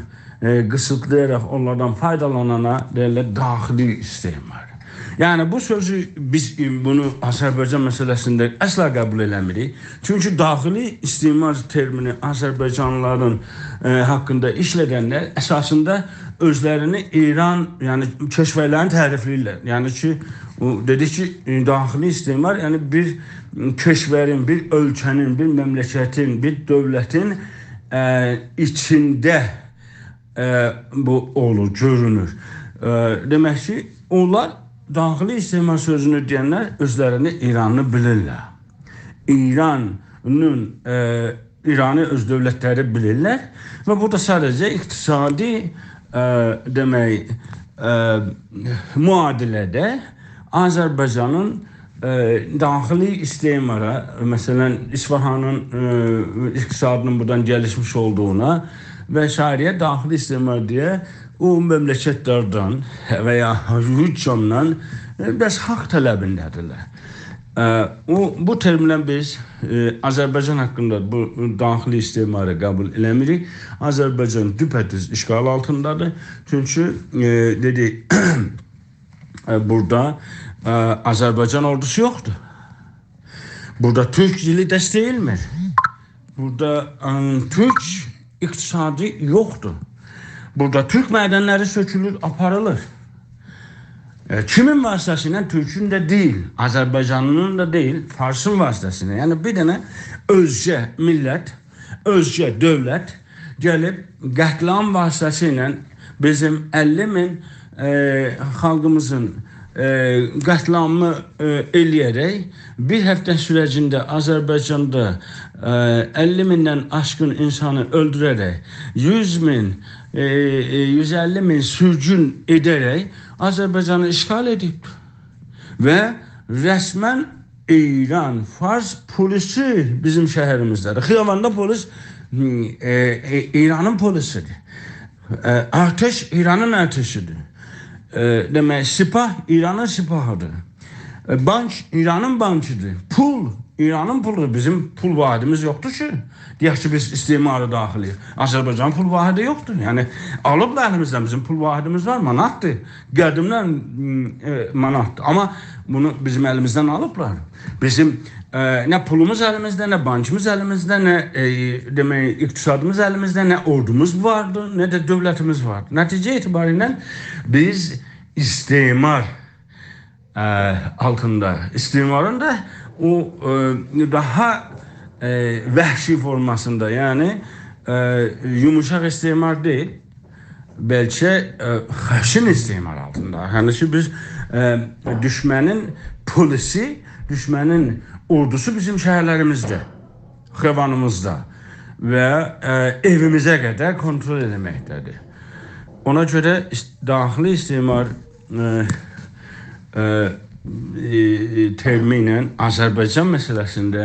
ائ، قیسیتلایاراق اونلاردان فایدالانانا دئییرلر داخلی استعمار. یعنی بو سؤزو بیز، ائ، بونو آذربایجان مسئله‌سینده اصلا قبول ائله‌میریک. چونکی داخلی استعمار ترمینی آذربایجانلیلارین، ائ، حاقیندا ایشله‌دنلر اساسیندا اؤزلرینی ایران، یعنی کشورلرینی تعریفله‌ییرلر. یعنی کی، او دئدی کی، ائ، داخلی استعمار، یعنی بیر کشورین، بیر اؤلکه‌نین، بیر مملکتین، بیر دؤولتین، ائ، ایچینده، ائ، بو اولور، گؤرونور. ائ، دئمک کی، اونلار داخلی استعمار سؤزونو دئینلر اؤزلرینی ایرانلی بیلیرلر. ایرانین، ائ، ایرانی اؤز دؤولتلری بیلیرلر و بو دا ساده‌جه اقتصادی، ائ، دئمک، ائ، معادله‌ده آذربایجانین، ائ، داخلی استعمارا، مثلا، اصفهانین، ائ، اقتصادینین بورادان گلیشمیش اولدوغونا و شهریه داخلی استعمار دئیه او مملکتلردن و یا هویوچاندان، ائ، بس حاق طلبینده‌دیرلر. ائ، او، بو ترمله بیز، ائ، آذربایجان حاقیندا بو داخلی استعماری قبول ائله‌میریک. آذربایجان دوپه‌دوز اشغال آلتیندادیر. چونکی، ائ، دئدی، ائ، بورادا، ائ، آذربایجان اوردوسو یوخدور. بورادا تورک دیلی دستک ائلمیر. بورادا، ائ، تورک اقتصادی یوخدور. بورادا تورک معدنلری سؤکولور، آپاریلیر. ائ، کیمین واسطه‌سیله؟ تورکون ده دئییل، آذربایجانلی‌نین دا دئییل، فارسین واسطه‌سیله. یعنی بیر دنه اؤزگه میللت، اؤزگه دؤولت گلیب قتل‌عام واسطه‌سیله بیزیم اللی مین، ائ، خالقیمیزین، ائ، قتل‌عامینی، ائ، ائله‌یه‌رک، بیر هفته سورجینده آذربایجاندا، ائ، اللی میندن آشقین اینسانی اؤلدوره‌رک، یوز مین، ائ، ائ، یوز اللی مین سورگون ائده‌رک آذربایجانی اشغال ائدیب. و رسماً ایران، فارس پلیسی بیزیم شهریمیزده‌دیر. خیاباندا پلیس، ائ، ائ، ایرانین پلیسی‌دیر. ائ، ارتش ایرانین ارتشی‌دیر. ائ، دئمک، سپاه ایرانین سپاهی‌دیر. ائ، بانک ایرانین بانکی‌دیر. پول ایرانین پولودور. بیزیم پول واحدیمیز یوخدور کی، دئیک کی، بیز استعمار داخلی‌ییک. آذربایجانین پول واحدی یوخدور. یعنی، آلیبلار الیمیزدن، بیزیم پول واحدیمیز وار، ماناتدیر. قدیمدن، م، ائ، ماناتدیر. آمما بونو بیزیم الیمیزدن آلیبلار. بیزیم، ائ، نه پولوموز الیمیزده، نه بانکیمیز الیمیزده، نه، ائ، دئمک، اقتصادیمیز الیمیزده، نه اوردوموز واردی، نه ده دؤولتیمیز واردی. نتیجه اعتباریله بیز استعمار، ائ، آلتیندا، استعمارین دا او، ائ، داها، ائ، وحشی فورماسیندا، یعنی، ائ، یوموشاق استعمار دئییل، بلکه، ائ، خشن استعمار آلتیندا. یعنی کی، بیز، ائ، دوشمنین پلیسی، دوشمنین اوردوسو بیزیم شهرلریمیزده، خیابانیمیزدا و، ائ، ائویمیزه قدر کنترل ائله‌مکده‌دیر. اونا گؤره ایس-، داخلی استعمار، ائ، ائ، ائ، ترمی ایله آذربایجان مسئله‌سینده،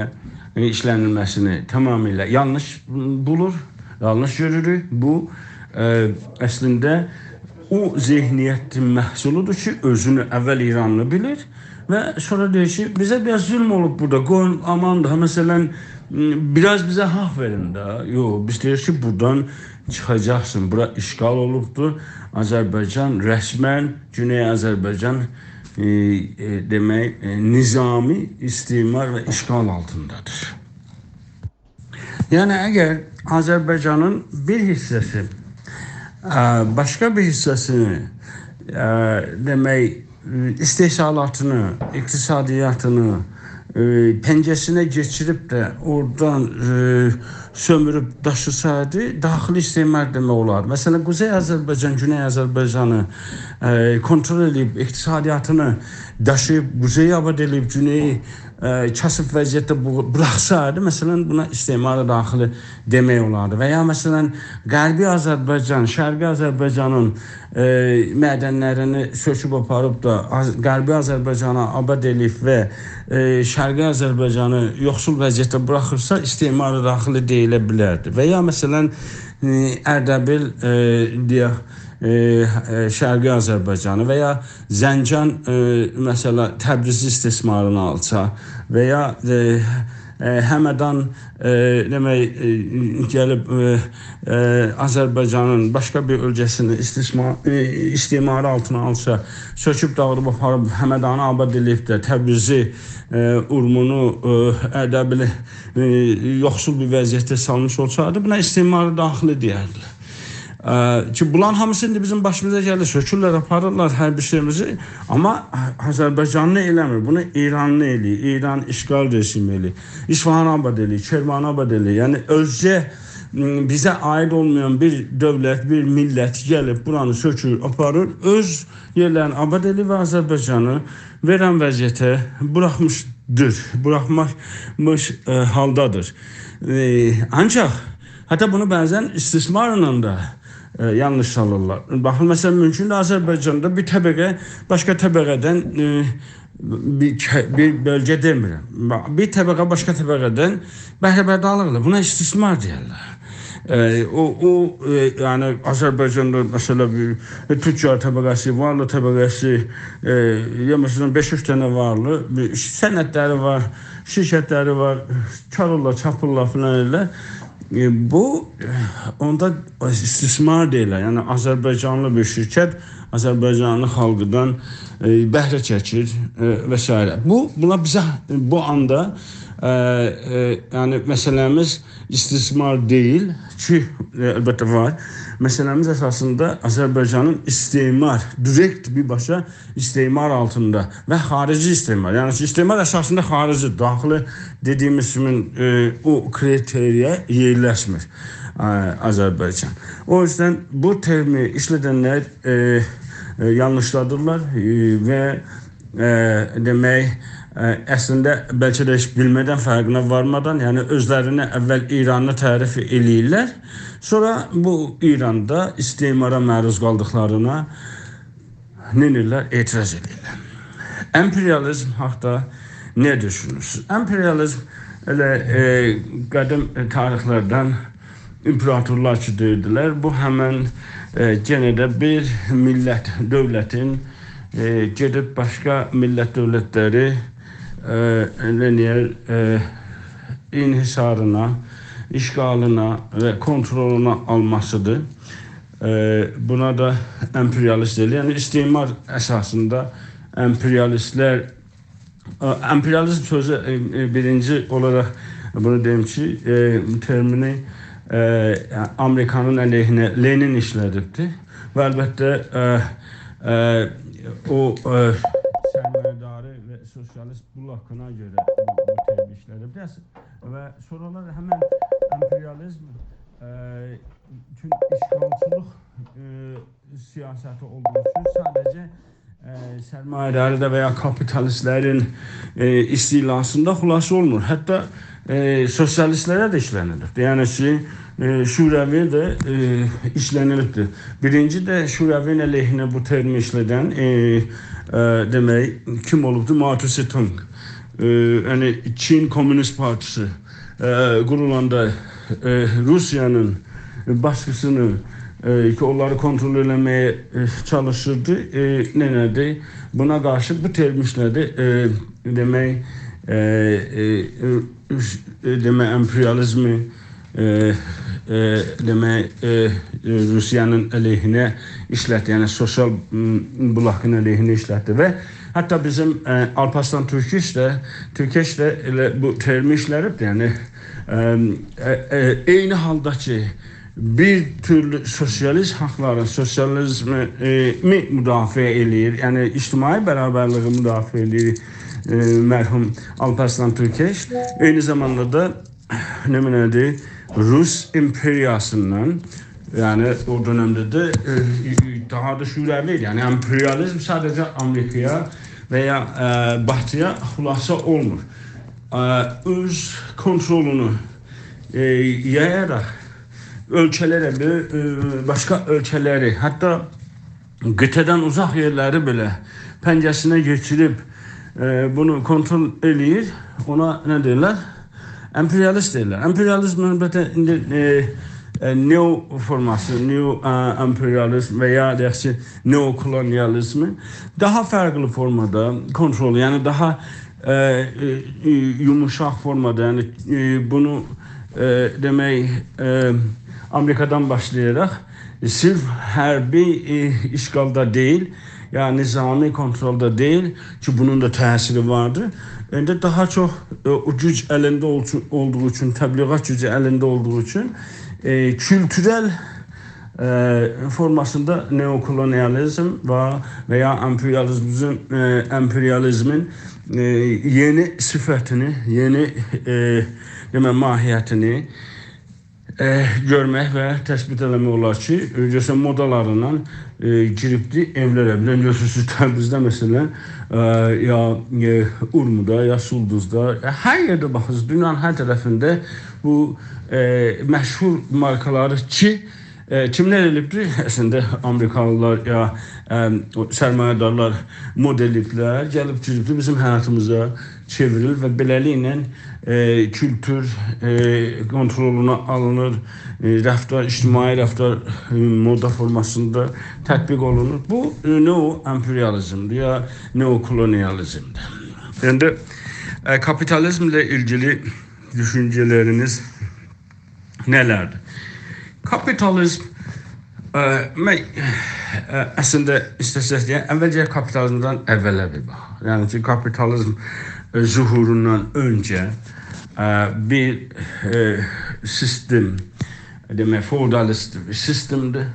ائ، ایشله‌نیلمه‌سینی تمامیله یانلیش بولور، یانلیش گؤروروک. بو، ائ، اصلینده او ذهنیتین محصولودور کی، اؤزونو اول ایرانلی بیلیر و سونرا دئییر کی، بیزه بیر آز ظلم اولوب بورادا، قویون، آمان دا، مثلاً، م، بیر آز بیزه حاق وئرین ده. یوخ، بیز دئییریک کی، بورادان چیخاجاقسین، بورا اشغال اولوبدور. آذربایجان رسماً گونئی آذربایجان، ائ، ائ، دئمک، ائ، نظامی استعمار و اشغال آلتیندادیر. یعنی، اگر آذربایجانین بیر حیصه‌سی، ائ، باشقا بیر حیصه‌سینی، ائ، دئمک، ائ، استحصالاتینی، اقتصادیاتینی، ائ، پنجه‌سینه کئچیریب ده اورادان، ائ، سؤموروب داشیسایدی، داخلی استعمار دئمک اولار. مثلاً، قوزئی آذربایجان، گونئی آذربایجانی، ائ، کنترل ائدیب، اقتصادیاتینی داشیییب قوزئی آباد ائدیب، گونئی، ائ، کثیف وضعیتده بو-، بوراخسایدی، مثلاً، بونا استعمار داخلی دئمک اولاردی. و یا، مثلاً، غربی آذربایجان، شرقی آذربایجانین، ائ، معدنلرینی سؤکوب آپاریب دا آذ-، غربی آذربایجانا آباد ائله‌ییب و، ائ، شرقی آذربایجانی یوخسول وضعیتده بوراخیرسا، استعمار داخلی دئییله بیلردی. و یا، مثلاً، ائ، اردبیل، ائ، دئیک، ائ، ائ، شرقی آذربایجانی و یا زنجان، ائ، مثلاً، تبریزی استثمارینا آلسا و یا، ائ، ائ، همدان، ائ، دئمک، ائ، گلیب، ائ، ائ، آذربایجانین باشقا بیر بؤلگه‌سینی استثمار، ائ، استعماری آلتینا آلسا، سؤکوب داغیدیب آپاریب همدانی آباد ائله‌ییب ده تبریزی، ائ، اورمونو، ائ، اردبیلی، ائ، یوخسول بیر وضعیتده سالمیش اولسایدی، بونا استعمار داخلی دئیردیلر. ائ، کی، بونلارین هامیسی ایندی بیزیم باشیمیزا گلیر، سؤکورلر، آپاریرلار هر بیر شئییمیزی. آمما آذربایجانلی ائله‌میر. بونو ایرانلی ائله‌ییر. ایران اشغال رژیمی ائله‌ییر. اصفهانی آباد ائله‌ییر، کرمانی آباد ائله‌ییر. یعنی، اؤزگه، م، بیزه عاید اولمایان بیر دؤولت، بیر میللت گلیب بورانی سؤکور، آپاریر. اؤز یئرلرینی آباد ائله‌ییر و آذربایجانی وئرن وضعیته بوراخمیشدیر، بوراخماش، ائ، حالدادیر. ائ، آنجاق حتی بونو بعضاً استثمارلا دا، ائ، یانلیش سالیرلار. باخین، مثلاً، مومکوندور آذربایجاندا بیر طبقه باشقا طبقه‌دن، ائ، بیر ک-، بیر بؤلگه دئمیرم. با-، بیر طبقه باشقا طبقه‌دن بهره‌بردارلیق ائله‌ییر. بونا استثمار دئیرلر. ائ، او، او، ائ، یعنی آذربایجاندا، مثلا، بیر، ائ، توجار طبقه‌سی، وارلی طبقه‌سی، ائ، یا، مثلا، بئش-اوچ دنه وارلی، بیر صنعتلری وار، شرکتلری وار، چالیرلار، چاپیرلار فلان ائله. ائ، بو، ائ، اوندا استثمار دئییرلر. یعنی آذربایجانلی بیر شرکت آذربایجانلی خالقدان، ائ، بهره چکیر، ائ، و سایره. بو، بونا بیزه، بو آندا، ائ، ائ، یعنی مسئله‌میز استثمار دئییل کی، ائ، البته وار. مسئله‌میز اساسیندا آذربایجانین استعمار، دیرکت بیرباشا استعمار آلتیندا و خارجی استعمار. یعنی کی، استعمار اساسیندا خارجی، داخلی دئدیییمیز کیمی، ائ، او کریتریایا یئرلشمیر، ائ، آذربایجان. او یوزدن بو ترمی ایشلدنلر، ائ، ائ، یانلیشلادیرلار، ائ، و ائ، دئمک، ائ، اصلینده بلکه ده هئچ بیلمه‌دن، فرقینه وارمادان، یعنی اؤزلرینی اول ایرانلی تعریف ائله‌ییرلر. سونرا بو ایراندا استعمارا معروض قالدیقلارینا نه ائدیرلر؟ اعتراض ائدیرلر. امپریالیزم حاقدا نه دوشونورسونوز؟ امپریالیزم ائله، ائ، قدیم تاریخلردن ایمپراتورلار کی دئییردیلر، بو همن، ائ، یئنه ده بیر میللت، دؤولتین، ائ، گئدیب باشقا میللت، دؤولتلری، ائ، نه دئیر، ائ، انحصارینا، اشغالینا و کنترلونا آلماسیدیر. ائ، بونا دا امپریالیست دئییلیر. یعنی استعمار اساسیندا امپریالیستلر ا، امپریالیزم سؤزو، ائ، ائ، بیرینجی اولاراق بونو دئییم کی، ائ، ترمینی، ائ، آمریکانین علیهینه لنین ایشله‌دیبدی. و البته، ائ، ائ، او، ائ، سرمایه‌داری و سوسیالیست بلاکینا گؤره بو، بو ترمی ایشله‌دیبدی. و سونرالار همن امپریالیزم، ائ، چون اشغالچیلیق، ائ، سیاستی اولدوغو اوچون ساده‌جه، ائ، سرمایه‌داریدا و یا کاپیتالیستلرین، ائ، استیلاسیندا خلاصه اولمور. حتی، ائ، سوسیالیستلره ده ایشله‌نیلیب. یعنی کی، ائ، شوروی ده، ائ، ایشله‌نیلیبدیر. بیرینجی ده شوروی‌نین علیهینه بو ترمی ایشله‌دن، ائ، ائ، دئمک، کیم اولوبدو؟ مائو تسه تونگ. ائ، یعنی چین کمونیست پارتیسی، ائ، قورولاندا، ائ، روسیانین باسقیسینی، ائ، کی، اونلاری کنترل ائله‌مه‌یه، ائ، چالیشیردی. ائ، نئینه‌دی؟ بونا قارشی بو ترمی ایشله‌دی. ائ، دئمک، ائ، ائ، ائ، ائ، دئمک، امپریالیزمی، ائ، ائ، دئمک، ائ، ائ، روسیانین علیهینه ایشلتدی. یعنی سوسیال، م، بلاکین علیهینه ایشلتدی و حتی بیزیم، ائ، آلپ‌ارسلان تورکش ده، تورکش ده ائله بو ترمی ایشله‌دیب. یعنی، ائ، ائ، ائ، عینی حالدا کی، بیر تورلو سوسیالیست حاقلارین، سوسیالیزمی، ائ، می مدافعه ائله‌ییر، یعنی اجتماعی برابرلیگی مدافعه ائله‌ییر، ائ، مرحوم آلپ‌ارسلان تورکش. عینی زاماندا دا، نمنه‌دیر، روس ایمپریاسیندان، یعنی او دؤنمده ده، ائ، داها دا شوروی ایدی، یعنی امپریالیزم ساده‌جه آمریکایا و یا، ائ، باتی‌یا خلاصه اولمور. ائ، اؤز کنترلونو، ائ، یایاراق اؤلکه‌لره، بؤ-، ائ، باشقا اؤلکه‌لری، حتی قطعه‌دن اوزاق یئرلری بئله پنجه‌سینه کئچیریب، ائ، بونو کنترل ائله‌ییر. اونا نه دئییرلر؟ امپریالیست دئییرلر. امپریالیزم، البته، ایندی، ائ، ائ، نئو فورماسی، نئو، ائ، امپریالیزم و یا دئیک کی، نئوکولونیالیزمی داها فرقلی فورمادا کنترل، یعنی داها، ائ، ائ، یوموشاق فورمادا، یعنی، ائ، بونو، ائ، دئمک، ائ، آمریکادان باشلایاراق، ائ، صرف حربی، ائ، اشغالدا دئییل، یا نظامی کنترلدا دئییل کی، بونون دا تأثیری واردیر. ایندی داها چوخ، ائ، او گوج الینده اول-، اولدوغو اوچون، تبلیغات گوجو الینده اولدوغو اوچون، ائ، کولتورل، ائ، فورماسیندا نئوکولونیالیزم و، و یا امپریالیزم، ائ، امپریالیزمین، ائ، یئنی صفتینی، یئنی، ائ، دئمک، ماهیتینی، ائ، گؤرمک و تثبیت ائله‌مک اولار کی، ائ، گؤرسن مودالاریندان، ائ، گیریبدی ائولره. بیر دنه گؤرورسونوز، تبریزده، مثلا، ائ، یا، ائ، اورمودا، یا سولدوزدا، یا هر یئرده باخیرسینیز، دونیانین هر طرفینده بو، ائ، مشهور مارکالاری کی، ائ، کیملر ائله‌ییبدیر؟ اصلینده آمریکالیلار یا، ائ، او سرمایه‌دارلار مد ائله‌ییبلر، گلیب گیریبدیر بیزیم حیاتیمیزا چئوریلیر و بئله‌لیکله، ائ، کولتور، ائ، کونترولونا آلینیر، ائ، رفتار، اجتماعی رفتار، ائ، مودا فورماسیندا تطبیق اولونور. بو، ائ، نئوامپریالیزمدیر یا نئوکولونیالیزمدیر. ایندی، ائ، کاپیتالیزمله ایلگیلی دوشونجه‌لرینیز نه‌لردیر؟ کاپیتالیزم، ائ، مه-، ائ، اصلینده ایسته‌سک دئیک، اولجه کاپیتالیزمدن اوّله بیر باخاق. یعنی کی، کاپیتالیزم، ائ، ظهوروندان اؤنجه، ائ، بیر، ائ، سیستم، دئمک، فئودالیست بیر سیستمدیر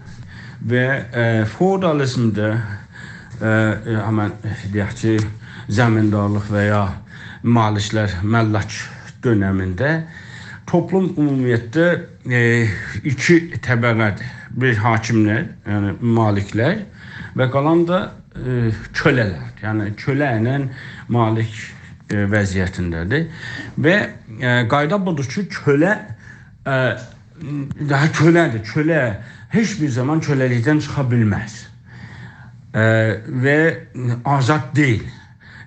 و، ائ، فئودالیزمده، ائ، ائ، همن، دئیک کی، زمیندارلیق و یا مالکلر، ملاک دؤنمینده توپلوم عمومیتده، ائ، ایکی طبقه‌دیر. بیر حاکیملر، یعنی مالکلر و قالان دا، ائ، کؤله‌لر. یعنی کؤله ایله مالک، ائ، وضعیتینده‌دیر. و، ائ، قایدا بودور کی، کؤله، ائ، داها کؤله‌دیر. کؤله هئچ بیر زامان کؤله‌لیکدن چیخا بیلمز. ائ، و آزاد دئییل.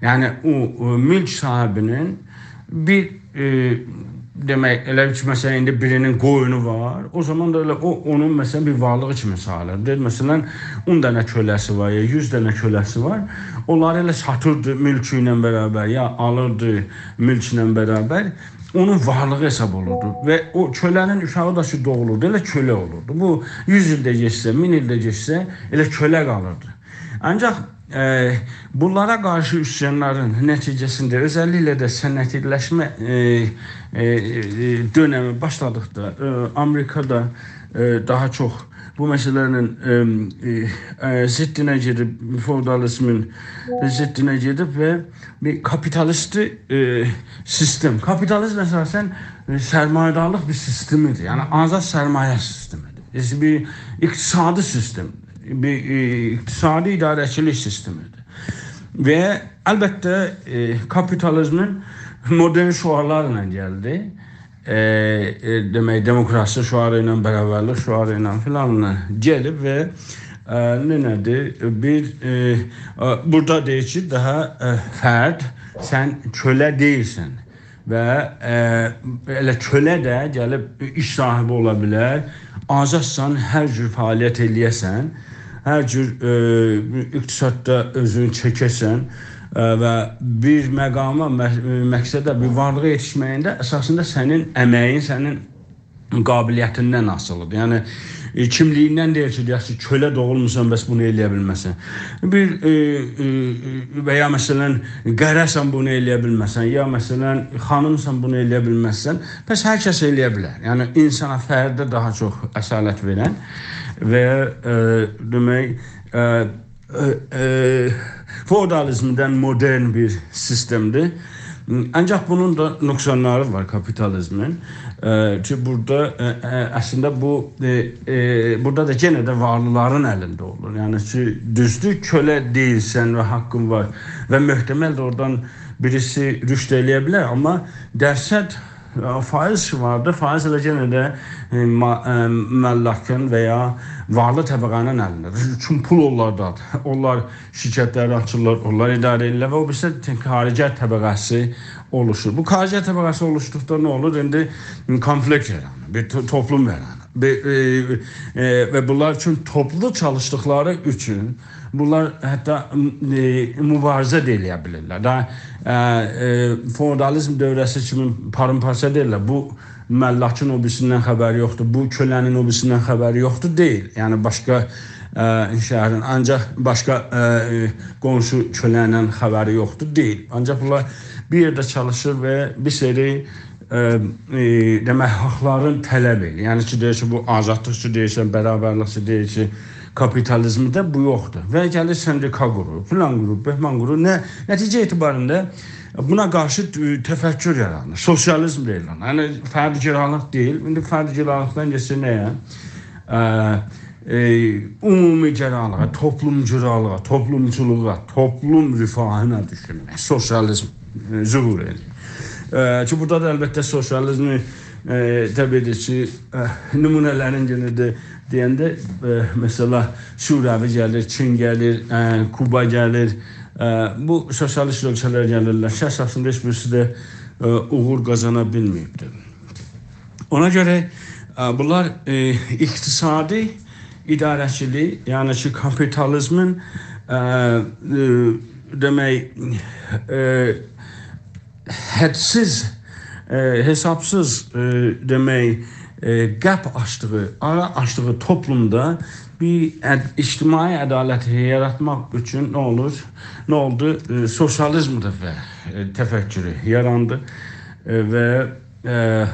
یعنی او، او مولک صاحیبی‌نین بیر، ائ، دئمک، ائله کی، مثلا، ایندی بیری‌نین قویونو وار. او زامان دا ائله او، اونون، مثلا، بیر وارلیغی کیمی ساییلیر. دئییر، مثلا، اون دنه کؤله‌سی وار، یا یوز دنه کؤله‌سی وار. اونلاری ائله ساتیردی مولکو ایله برابر، یا آلیردی مولکله برابر. اونون وارلیغی حساب اولوردو. و او کؤله‌نین اوشاغی دا کی، دوغولوردو، ائله کؤله اولوردو. بو یوز ایل ده گئچسه، مین ایل ده گئچسه، ائله کؤله قالیردی. آنجاق، ائ، بونلارا قارشی عصیانلارین نتیجه‌سینده، اؤزللیکله ده صنعتی‌لشمه، ائ، ائ، ائ، دؤنمی باشلادیقدا، ائ، آمریکادا، ائ، داها چوخ بو مسئله‌نین، ائ، ائ، ائ، ضدینه گئدیب، فئودالیزمین ضدینه گئدیب و بیر کاپیتالیستی، ائ، سیستم. کاپیتالیزم اساسا، ائ، سرمایه‌دارلیق بیر سیستمی‌دیر. یعنی آزاد سرمایه سیستمی‌دیر. بیر اقتصادی سیستم، بیر، ائ، اقتصادی اداره‌چیلیک سیستمی‌دیر. و البته، ائ، کاپیتالیزمین مدرن شعارلارلا گلدی. ائ، ائ، دئمک، دموکراسی شعاری ایله، برابرلیک شعاری ایله فلانلا گلیب و، ائ، نه‌دیر؟ بیر، ائ، ائ، بورادا دئییر کی، داها، ائ، فرد، سن کؤله دئییلسن و، ائ، ائله کؤله ده گلیب ایش صاحیبی اولا بیلر. آزادسان، هر جور فعالیت ائله‌یه‌سن، هر جور، ائ، اقتصاددا اؤزونو چکه‌سن، ائ، و بیر مقاما، مه-، مقصده، بیر وارلیغا یئتیشمه‌یینده اساسیندا سنین امه‌یین، سنین قابلیتیندن آسیلی‌دیر. یعنی، ائ، کیملیگیندن دئییل کی، دئیک کی، کؤله دوغولموسان، بس بونو ائله‌یه بیلمزسن. بیر، ائ، ائ، و یا مثلا، قره‌سن، بونو ائله‌یه بیلمزسن، یا مثلا، خانیمسان، بونو ائله‌یه بیلمزسن. پس هر کس ائله‌یه بیلر. یعنی، اینسانا، فرده داها چوخ اصالت وئرن و، ائ، دئمک، ائ، ائ، ائ، فئودالیزمدن مدرن بیر سیستمدیر. آنجاق بونون دا نقصانلاری وار، کاپیتالیزمین. ائ، کی، بورادا، ائ، ائ، اصلینده بو، ائ، ائ، بورادا دا یئنه ده وارلیلارین الینده اولور. یعنی کی، دوزدور، کؤله دئییلسن و حاققین وار و محتمل ده اورادان بیریسی رشد ائله‌یه بیلر، آمما درصد، ائ، فایز کی واردیر، فایز ائله یئنه ده، ائ، ما-، ائ، ملاکین و یا وارلی طبقه‌نین الینده‌دیر. چونکی پول اونلاردادیر. اونلار شرکتلری آچیرلار، اونلار اداره ائدیرلر و او بیریسی ته-، کارگر طبقه‌سی اولوشور. بو کارگر طبقه‌سی اولوشدوقدا نه اولور؟ ایندی کونفلیکت یارانیر، بیر تو-، توپلوم یارانیر. بیر، ائ، ائ، و بونلار اوچون، توپلو چالیشدیقلاری اوچون بونلار حتی، ائ، موباریزه ده ائله‌یه بیلیرلر. دا، ائ، ائ، فئودالیزم دؤوره‌سی کیمی پارام‌پارچا دئییللر. بو ملاکین او بیریسیندن خبری یوخدور، بو کؤله‌نین او بیریسیندن خبری یوخدور، دئییل. یعنی باشقا، ائ، شهرین، آنجاق باشقا، ائ، قونشو کؤله‌نین خبری یوخدور، دئییل. آنجاق بونلار بیر یئرده چالیشیر و بیر سری، ائ، ائ، دئمک، حاقلارین طلب ائدیر. یعنی کی، دئییر کی، بو آزادلیق اوچون دئییرسن، برابرلیک اوچون دئییر کی، کاپیتالیزمده بو یوخدور. و گلیر سندیکا قورور، فلان قورور، بهمان قورور. نه، نتیجه اعتباریندا بونا قارشی، ائ، تفکر یارانیر، سوسیالیزم دئییللر. یعنی، فردگرالیق دئییل. ایندی فردگرالیقدان گئچسه نه‌یه؟ ائ، ائ، عمومی‌گرالیغا، توپلوم‌گرالیغا، توپلومچولوغا، توپلوم رفاهینا دوشونمک، سوسیالیزم، ائ، ظهور ائدیر. ائ، کی، بورادا دا البته سوسیالیزمی، ائ، طبیعی کی، ائ، نمونه‌لرین یئنه ده دئینده، ائ، مثلا، شوروی گلیر، چین گلیر، ائ، کوبا گلیر. ائ، بو سوسیالیست اؤلکه‌لر گلیرلر کی، اساسیندا هئچ بیریسی ده، ائ، اوغور قازانا بیلمه‌ییبدیر. اونا گؤره، ائ، بونلار، ائ، اقتصادی، اداره‌چیلیک، یعنی کی، کاپیتالیزمین، ائ، ائ، دئمک، ائ، حدسیز، ائ، حسابسیز، ائ، دئمک، ائ، گپ آچدیغی، آرا آچدیغی توپلومدا بیر عد-، اجتماعی عدالتی یاراتماق اوچون نه اولور؟ نه اولدو؟ ائ، سوسیالیزم ده و، ائ، تفکرو یاراندی. ائ، و، ائ،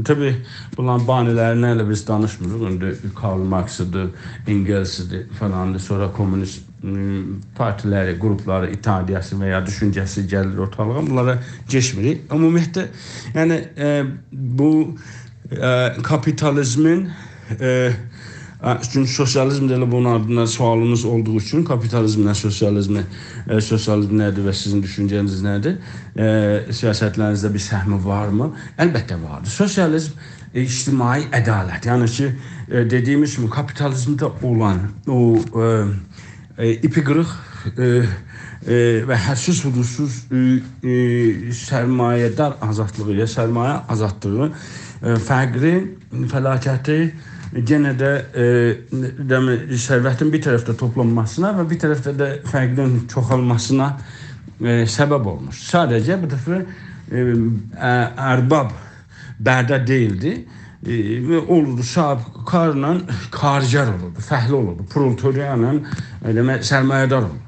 طبیعی، بونلارین بانی‌لریندن ائله بیز دانیشمیریق. ایندی کارل مارکسی‌دیر، انگلسی‌دیر، فلاندیر، سونرا کومونیست م، پارتی‌لری، قروپلاری، ایدئالیزمی و یا دوشونجه‌سی گلیر اورتالیغا، بونلارا کئچمیریک. عمومیتله، یعنی، ائ، بو، ائ، کاپیتالیزمین، ائ، ائ، چونکی سوسیالیزم ده ائله بونون آدیندا سؤالیمیز اولدوغو اوچون، کاپیتالیزمله سوسیالیزمی، ائ، سوسیالیزم نه‌دیر و سیزین دوشونجه‌نیز نه‌دیر؟ ائ، سیاستلرینیزده بیر سهمی وارمی؟ البته واردیر. سوسیالیزم، ائ، اجتماعی عدالت، یعنی کی، ائ، دئدیگیمیز کیمی، کاپیتالیزمده اولان او، ائ، ائ، ایپی قیریق، ائ، ائ، و حدسیز حدودسوز، ائ، ائ، سرمایه‌دار آزادلیغی یا سرمایه آزادلیغی، ائ، فقری، فلاکتی یئنه ده، ائ، دئمک، ثروتین بیر طرفده توپلانماسینا و بیر طرفده ده فقرین چوخالماسینا، ائ، سبب اولموش. ساده‌جه بو دفعه، ائ، ا-، ارباب برده دئییلدی. ائ، و اولوردو، صاحیبکارلا کارگر اولوردو، فعله اولوردو، پرولتاریا ایله، ائ، دئمک، سرمایه‌دار اولوردو.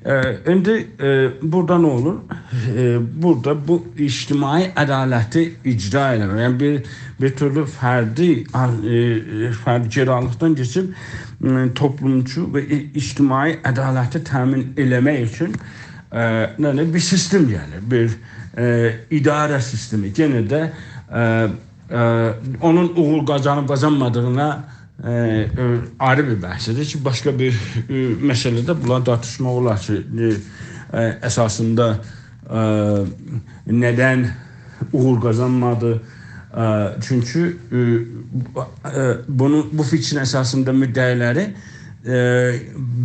ائ، ایندی، ائ، بورادا نه اولور؟ ائ، بورادا بو اجتماعی عدالتی اجرا ائله‌مک، یعنی بیر، بیر تورلو فردی، ائ، فردگرالیقدان کئچیب، م، توپلومچو و ای-، اجتماعی عدالتی تأمین ائله‌مک اوچون، ائ، نه، نه، بیر سیستم گلیر، بیر، ائ، اداره سیستمی. یئنه ده، ائ، ائ، اونون اوغور قازانیب قازانمادیغینا، ائ، ائ، آیری بیر بحثدیر کی، باشقا بیر، ائ، مسئله‌ده بونلار تارتیشماق اولار کی، ائ، ائ، اساسیندا، ائ، ندن اوغور قازانمادی؟ ائ، چونکی، ائ، ائ، بونو، بو فیکرین اساسیندا مدعی‌لری، ائ،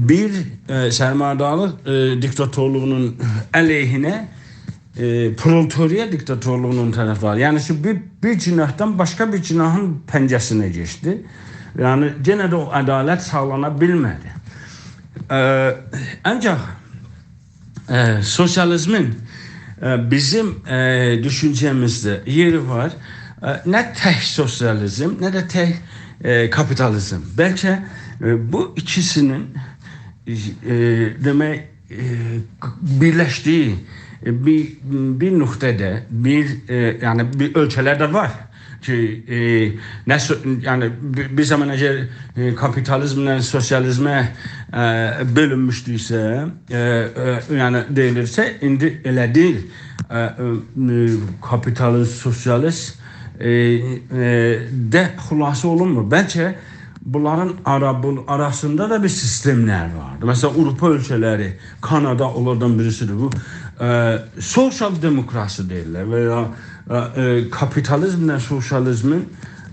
بیر، ائ، سرمایه‌دارلیق، ائ، دیکتاتورلوغونون علیهینه ائ، پرولتاریا دیکتاتورلوغونون طرفداری. یعنی کی، بیر، بیر گناهدان باشقا بیر گناهین پنجه‌سینه کئچدی. یعنی، یئنه ده او عدالت ساغلانا بیلمه‌دی. ائ، آنجاق، ائ، سوسیالیزمین، ائ، بیزیم، ائ، دوشونجه‌میزده یئری وار. ائ، نه تک سوسیالیزم، نه ده تک، ائ، کاپیتالیزم. بلکه، ائ، بو ایکیسینین، ائ، دئمک، ائ، بیرلشدیگی، ائ، بیر، بیر نقطه‌ده، بیر، ائ، یعنی بیر اؤلکه‌لر ده وار کی، ائ، نه سو-، یعنی بی-، بیر زامان اگر، ائ، کاپیتالیزمله سوسیالیزمه، ائ، بؤلونموشدویسه، ائ، ائ، یعنی دئییلیرسه، ایندی ائله دئییل. ائ، ائ، کاپیتالیست، سوسیالیست، ائ، ائ، ده خلاصه اولونمور. بلکه بونلارین آرا-، بو-، آراسیندا دا بیر سیستملر واردی. مثلا، آوروپا اؤلکه‌لری، کانادا اونلاردان بیریسیدیر. بو، ائ، سوسیال دموکراسی دئییرلر و یا، ائ، ائ، کاپیتالیزمله سوسیالیزمین،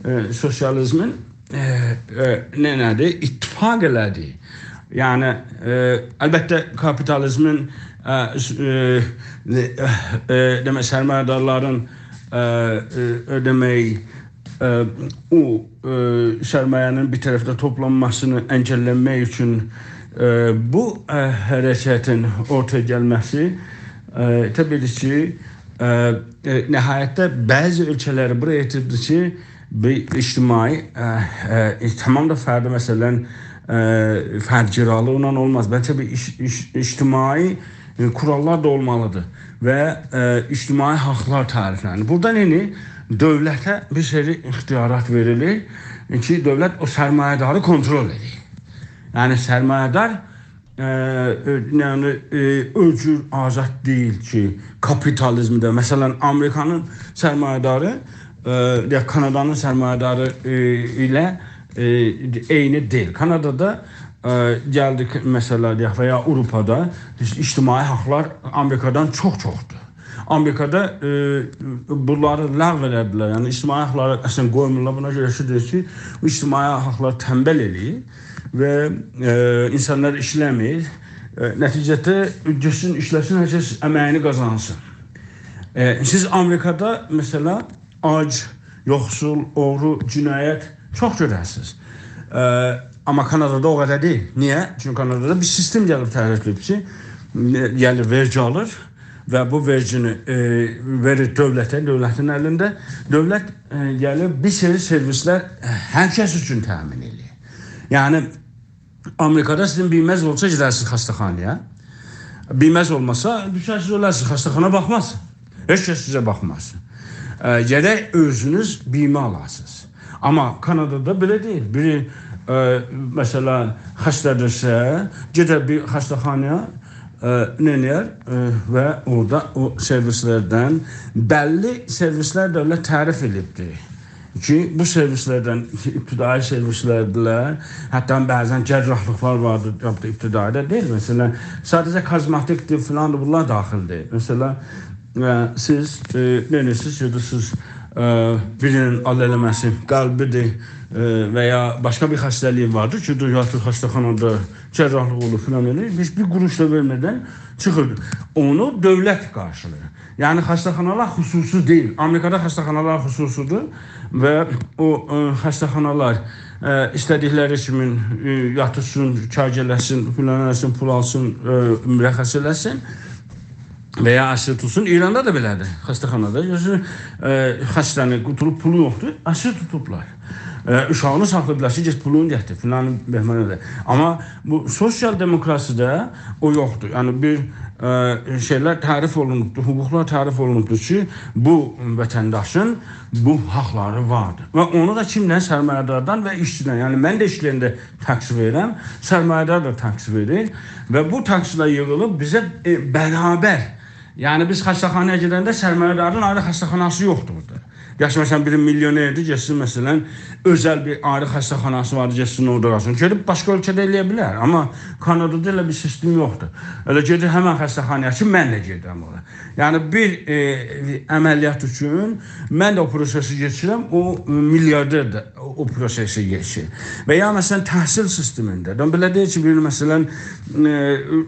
ائ، سوسیالیزمین، ائ، ائ، نه، نه‌دیر؟ اتفاق ائله‌دی. یعنی، ائ، البته، کاپیتالیزمین، ائ، س-، ائ، ائ، ائ، دئمک، سرمایه‌دارلارین، ائ، ائ، دئمک، ائ، او، ائ، سرمایه‌نین بیر طرفده توپلانماسینی انگلله‌مک اوچون، ائ، بو، ائ، حرکتین اورتایا گلمه‌سی، ائ، طبیعی کی، ائ، ائ، نهایتده بعضی اؤلکه‌لری بورایا یئتیردی کی، بیر اجتماعی، ائ، ائ، تمام دا فردی، مثلا، ائ، فردگرالیقلا اولماز. بلکه بیر اج-، اج-، اجتماعی، ائ، کوراللار دا اولمالیدیر و، ائ، اجتماعی حاقلار تعریفلنیر. بورادا یعنی دؤولته بیر سری اختیارات وئریلیر کی، دؤولت او سرمایه‌داری کنترل ائدیر. یعنی سرمایه‌دار، ائ، ائ، یعنی، ائ، اؤزو آزاد دئییل کی، کاپیتالیزمده. مثلا، آمریکانین سرمایه‌داری، ائ، یا کانادانین سرمایه‌داری، ائ، ایله، ائ، عینی دئییل. کانادادا، ائ، گلدیک، مثلا، دئیک، و یا آوروپادا اجتماعی حاقلار آمریکادان چوخ چوخدور. آمریکادا، ائ، بونلاری لغو ائله‌دیلر. یعنی اجتماعی حاقلاری اصلاً قویمورلار. بونا گؤره کی، دئییر کی، بو اجتماعی حاقلار تنبل ائله‌ییر و، ائ، اینسانلار ایشله‌میر. ائ، نتیجه‌ده گئتسین، ایشله‌سین، هر کس امه‌یینی قازانسین. ائ، سیز آمریکادا، مثلا، آج، یوخسول، اوغرو، جنایت چوخ گؤررسینیز. ائ، آمما کانادادا او قدر دئییل. نییه؟ چونکی کانادادا بیر سیستم گلیب تعریف ائدیب کی، ائ، یعنی وئرگی آلیر و بو وئرگینی، ائ، وئریر دؤولته، دؤولتین الینده. دؤولت، ائ، گلیب بیر سری سرویسلر، ائ، هر کس اوچون تأمین ائدیر. یعنی آمریکادا سیزین بیمه‌ز اولسا گئدرسینیز خسته‌خانایا. بیمه‌ز اولماسا، دوشرسینیز اؤلرسینیز، خسته‌خانا باخماز. هئچ کس سیزه باخماز. ائ، گرک اؤزونوز بیمه آلاسینیز. آمما کانادادا بئله دئییل. بیری، ائ، مثلا، خسته‌دیرسه، گئدر بیر خسته‌خانایا، ائ، نئینیر؟ ائ، و اورادا او سرویسلردن، بللی سرویسلر دؤولت تعریف ائدیبدیر کی، بو سرویسلردن، ابتدایی سرویسلردیلر، حتی بعضا جراحلیقلار واردی، ابتدایی دا دئییل، مثلا، ساده‌جه کوزمتیکدیر، فلاندیر، بونلار داخیلدیر. مثلا، ائ، سیز، ائ، نئینیرسینیز، گئدیرسینیز، ائ، بیرینین آل ائله‌مه‌سی، قلبیدیر، ائ، و یا باشقا بیر خسته‌لیگی واردیر کی، دور یاتیر خسته‌خانادا، جراحلیق اولور، فلان ائله‌ییر. هئچ بیر قوروش دا وئرمه‌دن چیخیر. اونو دؤولت قارشیلاییر. یعنی خسته‌خانالار خصوصی دئییل. آمریکادا خسته‌خانالار خصوصیدیر و او، ائ، خسته‌خانالار، ائ، ایسته‌دیکلری کیمی، ائ، یاتیرسین، چارج ائله‌سین، فلان ائله‌سین، پول آلسین، ائ، مرخص ائله‌سین و یا اسیر توتسون. ایراندا دا بئله‌دیر. خسته‌خانادا گؤرورسن، ائ، خسته‌نین قوتولوب پولو یوخدور، اسیر توتوبلار. ائ، اوشاغینی ساخلاییبلار کی، گئت پولونو گتیر، فلان بهمانه ده. آمما بو سوسیال دموکراسیده او یوخدور. یعنی بیر، ائ، شئیلر تعریف اولونوبدور، حقوقلار تعریف اولونوبدور کی، بو وطنداشین بو حاقلاری واردیر. و اونو دا کیمدن؟ سرمایه‌داردان و ایشچیدن. یعنی من ده ایشله‌ینده تکس وئریرم، سرمایه‌دار دا تکس وئریر و بو تکسلر ییغیلیب بیزه، ائ، برابر. یعنی بیز خسته‌خانایا گئدنده سرمایه‌دارین آیری خسته‌خاناسی یوخدور بورادا. یاخشی، مثلا، بیری میلیونردیر، گئتسین، مثلا، اؤزل بیر آیری خسته‌خاناسی وار، گئتسین اورادا قالسین. گئدیب باشقا اؤلکه‌ده ائله‌یه بیلر، آمما کانادادا ائله بیر سیستم یوخدور. ائله گئدیر همن خسته‌خانایا کی، من ده گئدیرم اورا. یعنی بیر، ائ، عملیات اوچون من ده او پروسه‌سی کئچیرم، او، ائ، میلیاردر ده او پروسه‌سی کئچیر. و یا، مثلا، تحصیل سیستمینده. من بئله دئییل کی، بیر، مثلا، ائ،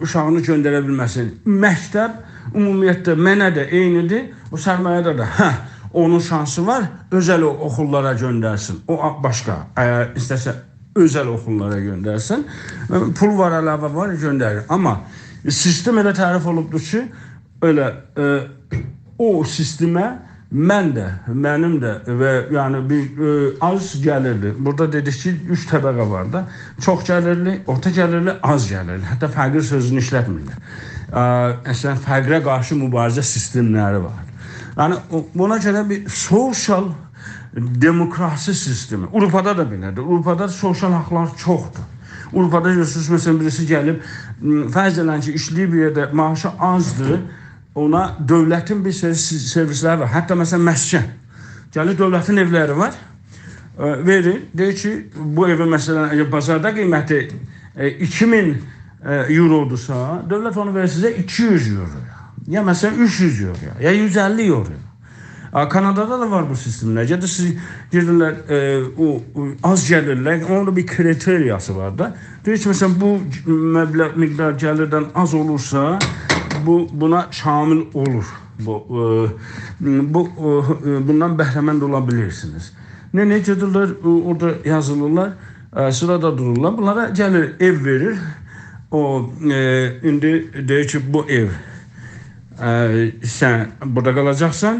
اوشاغینی گؤندره بیلمه‌سین. مکتب عمومیتله منه ده عینیدیر، او سرمایه‌دارا دا، هه، اونون شانسی وار، اؤزل او اوخوللارا گؤندرسین. او آ-، باشقا، اگر ایسته‌سه اؤزل اوخوللارا گؤندرسین. ائ، پول وار، علاوه وار، گؤندریر. آمما سیستم ائله تعریف اولوبدور کی، ائله، ائ، او سیستمه من ده، منیم ده و، یعنی، بیر، ائ، آز گلیرلی. بورادا دئدیک کی، اوچ طبقه وار دا. چوخ گلیرلی، اورتا گلیرلی، آز گلیرلی. حتی فقیر سؤزونو ایشلتمیرلر. ا، اصلا، فقره قارشی مبارزه سیستملری وار. یعنی، او، بونا گؤره بیر سوسیال دموکراسی سیستمی. آوروپادا دا بئله‌دیر. آوروپادا سوسیال حاقلار چوخدور. آوروپادا گؤرورسونوز، مثلا، بیریسی گلیب، م، فرض ائله‌یین کی، ایشله‌ییب بیر یئرده، معاشی آزدیر، اونا دؤولتین بیر سری سی-، سرویسلری وار. حتی، مثلا، مسکن. گلیر، دؤولتین ائولری وار. ائ، وئریر، دئییر کی، بو ائوین، مثلا، اگر بازاردا قیمتی، ائ، ایکی مین، ائ، یورودورسا، دؤولت اونو وئریر سیزه ایکی یوز یورویا. یا، مثلا، اوچ یوز یورویا، یا یوز اللی یورویا. آ، کانادادا دا وار بو سیستملر. گئدیر سیز، گئدیرلر، ائ، او، او، آز گلیرلی، اونون دا بیر کریتریاسی وار دا. دئییر کی، مثلا، بو مبلغ، مقدار گلیردن آز اولورسا، بو، بونا شامل اولور. بو، ائ، بو، ائ، بوندان بهره‌مند اولا بیلیرسینیز. نه، نه گئدیرلر، ائ، اورادا یازیلیرلار، ائ، سیرادا دورورلار. بونلارا گلیر، ائو وئریر. او، ائ، ایندی دئییر کی، بو ائو، ائ، سن بورادا قالاجاقسان.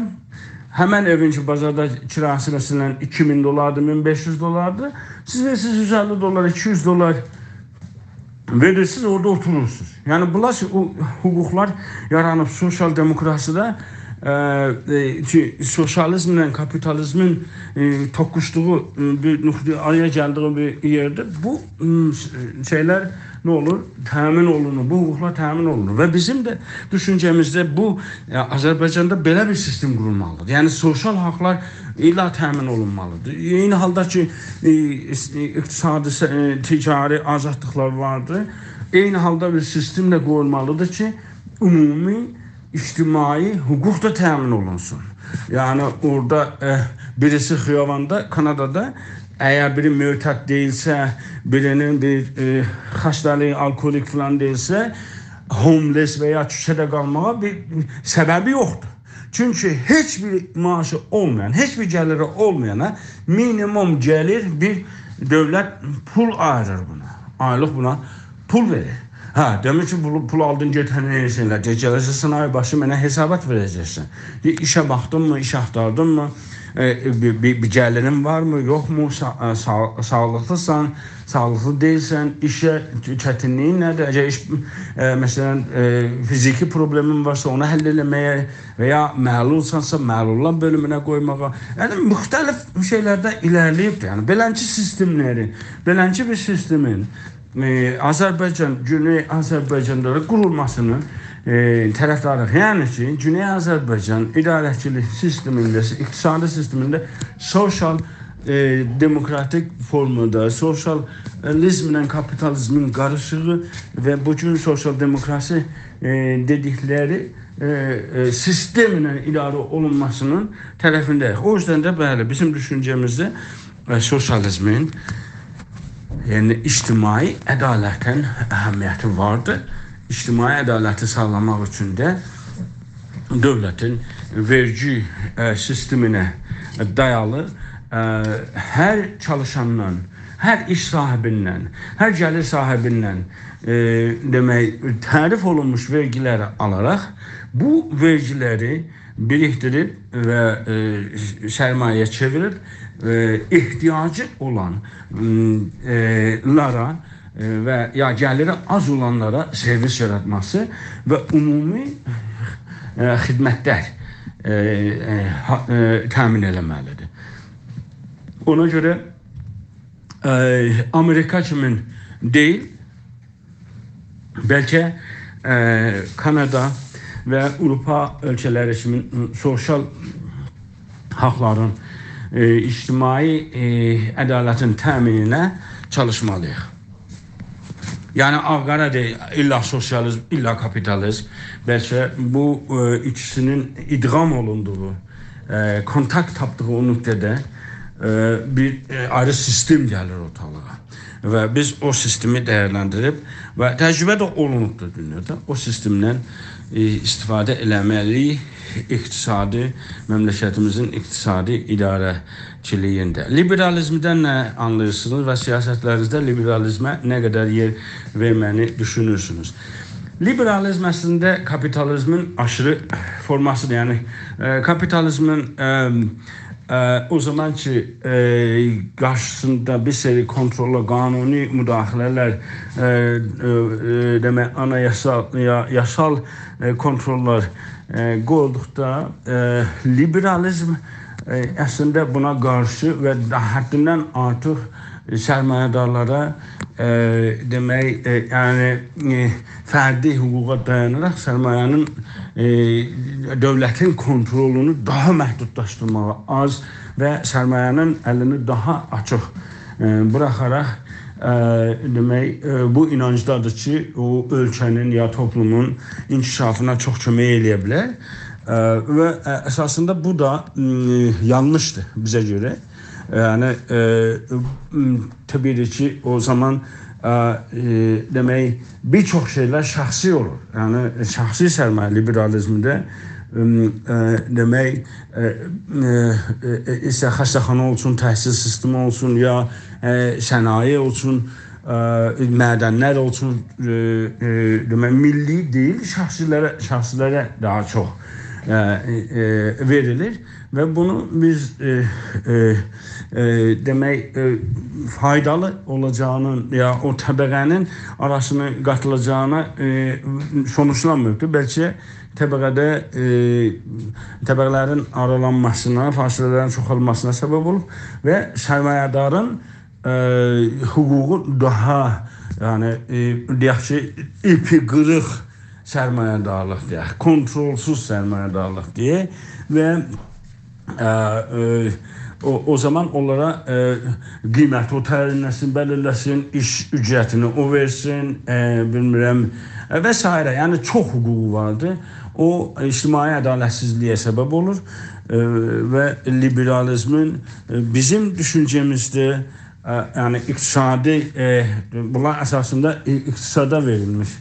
همن ائوین کی، بازاردا کیراسی، مثلا، ایکی مین دلاردیر، مین بئش یوز دلاردیر. سیز وئریرسینیز یوز اللی دلار، ایکی یوز دلار وئریرسینیز، اورادا اوتورورسونوز. یعنی، بونلار کی، او حقوقلار یارانیب سوسیال دموکراسیده، ائ، ائ، کی، سوسیالیزمله کاپیتالیزمین، ائ، توققوشدوغو، ائ، بیر نقطه آرایا گلدیگی بیر یئرده بو، م، شئیلر نه اولور؟ تأمین اولونور، بو حقوقلار تأمین اولونور. و بیزیم ده دوشونجه‌میزده بو، ائ، آذربایجاندا بئله بیر سیستم قورولمالیدیر. یعنی، سوسیال حاقلار ایللا تأمین اولونمالیدیر. عینی حالدا کی، ائ، ائ، اقتصادی، ائ، تجاری آزادلیقلار واردیر. عینی حالدا بیر سیستم ده قویولمالیدیر کی، عمومی اجتماعی حقوق دا تأمین اولونسون. یعنی اورادا، ائ، بیریسی خیاباندا، کانادادا، اگر بیری معتاد دئییلسه، بیرینین بیر، ائ، خسته‌لیگی، آلکوهولیک فلان دئییلسه، هوملس و یا کوچه‌ده قالماغا بیر سببی یوخدور. چونکی هئچ بیر معاشی اولمایان، هئچ بیر گلیری اولمایانا مینیموم گلیر بیر دؤولت پول آییریر بونا. آیلیق بونا پول وئریر. هه، دئمک کی، پولو، پول آلدین، گئت، هه، نه ائدیرسن ائله. گئت، گله‌جکسن، سن آی باشی منه حسابات وئره‌جکسن. دئییر، ایشه باخدینمی، ایش آختاردینمی؟ ائ، بیر، بیر، بیر گلیرین وارمی، یوخمو؟ سا-، ائ، سا-، ساغلیقلیسان، ساغلیقلی دئییلسن، ایشه چتینلیگین نه‌دیر؟ اگر ایش، ائ، مثلا، ائ، فیزیکی پروبلمین وارسا، اونو حل ائله‌مه‌یه و یا معلولسانسا، معلوللار بؤلومونه قویماغا. یعنی، مختلف شئیلرده ایره‌لیله‌ییبدیر. یعنی، بئلنجه سیستملری، بئلنجه بیر سیستمین، ائ، آذربایجان، گونئی آذربایجاندا دا قورولماسینین، ائ، طرفداری‌ییق. یعنی کی، گونئی آذربایجان اداره‌چیلیک سیستمینده، اقتصادی سیستمینده سوسیال، ائ، دموکراتیک فورمادا، سوسیالیزمله کاپیتالیزمین قاریشیغی و بو گون سوسیال دموکراسی، ائ، دئدیکلری، ائ، ائ، سیستمله اداره اولونماسینین طرفینده‌ییک. او یوزدن ده، بلی، بیزیم دوشونجه‌میزده، ائ، سوسیالیزمین، یعنی اجتماعی عدالتین اهمیتی واردیر. اجتماعی عدالتی ساغلاماق اوچون ده دؤولتین وئرگی، ائ، سیستمینه دایالی، ائ، هر چالیشاندان، هر ایش صاحیبیندن، هر گلیر صاحیبیندن، ائ، دئمک، تعریف اولونموش وئرگیلری آلاراق بو وئرگیلری بیریکدیریب و، ائ، سرمایه‌یه چئویریب، ائ، احتیاجی اولان، م، ائ، لارا، ائ، و یا گلیری آز اولانلارا سرویس یاراتماسی و عمومی، ائ، خدمتلر، ائ، ائ، ها-، ائ، تأمین ائله‌مه‌لیدیر. اونا گؤره، ائ، آمریکا کیمین دئییل، بلکه، ائ، کانادا و آوروپا اؤلکه‌لری کیمی سوسیال حاقلارین، ائ، اجتماعی، ائ، عدالتین تأمینینه چالیشمالی‌ییق. یعنی، آغ-قارا دئییل، الا سوسیالیزم، الا کاپیتالیزم. بلکه بو، ائ، ایکیسینین ادغام اولوندوغو، ائ، کونتاکت تاپدیغی او نقطه‌ده، ائ، بیر، ائ، آیری سیستم گلیر اورتالیغا. و بیز او سیستمی دیرلندیریب و تجربه ده اولونوبدور دونیادا. او سیستمدن، ائ، استفاده ائله‌مه‌لی‌ییک اقتصادی، مملکتیمیزین اقتصادی اداره‌چیلیگینده. لیبرالیزمدن نه آنلاییرسینیز و سیاستلرینیزده لیبرالیزمه نه قدر یئر وئرمه‌نی دوشونورسونوز؟ لیبرالیزم اصلینده کاپیتالیزمین آشیری فورماسیدیر. یعنی، ائ، کاپیتالیزمین، ائ، ائ، او زامان کی، ائ، قارشیسیندا بیر سری کنترللار، قانونی مداخله‌لر، ائ، ائ، ائ، دئمک، آنایاسال، یا-، یاسال، ائ، کنترللار، ائ، قویدوقدا، ائ، لیبرالیزم، ائ، اصلینده بونا قارشی و دا-، حدیندن آرتیق سرمایه‌دارلارا، ائ، دئمک، ائ، یعنی، ائ، فردی حقوقا دایاناراق سرمایه‌نین، ائ، دؤولتین کنترلونو داها محدودلاشدیرماغا، آز و سرمایه‌نین الینی داها آچیق، ائ، بوراخاراق، ائ، دئمک، ائ، بو اینانجدادیر کی، او اؤلکه‌نین یا توپلومون انکشافینا چوخ کؤمک ائله‌یه بیلر. ائ، و، ائ، اساسیندا بو دا، م، یانلیشدیر بیزه گؤره. یعنی، ائ، م، طبیعی کی، او زامان، ائ، ائ، دئمک، بیر چوخ شئیلر شخصی اولور. یعنی، شخصی سرمایه لیبرالیزمده، م، ائ، دئمک، ائ، ائ، ائ، ایستر خسته‌خانا اولسون، تحصیل سیستمی اولسون، یا، ائ، صنایع اولسون، ائ، معدنلر اولسون، ائ، ائ، دئمک، میللی دئییل، شخصی‌لره، شخصی‌لره داها چوخ، ائ، ائ، وئریلیر. و بونو بیز، ائ، ائ، ائ، دئمک، ائ، فایدالی اولاجاغینین یا او طبقه‌نین آراسینی قاتیلاجاغینا، ائ، سونوجلانمیردی. بلکه طبقه‌ده، ائ، طبقه‌لرین آرالانماسینا، فاصله‌لرین چوخالماسینا سبب اولوب و سرمایه‌دارین، ائ، حقوقو داها، یعنی، ائ، دئیک کی، ایپی قیریق سرمایه‌دارلیق دئیک، کنترلسوز سرمایه‌دارلیق دئیک و، ائ، ائ، او، او زامان اونلارا، ائ، قیمتی او تعیین ائله‌سین، بلیرله‌سین، ایش اوجرتینی او وئرسین، ائ، بیلمیرم، ائ، و سایره. یعنی، چوخ حقوقو واردی. او اجتماعی عدالتسیزلییه سبب اولور، ائ، و لیبرالیزمین، ائ، بیزیم دوشونجه‌میزده، ائ، یعنی اقتصادی، ائ، بونلار اساسیندا ا-، اقتصادا وئریلمیش.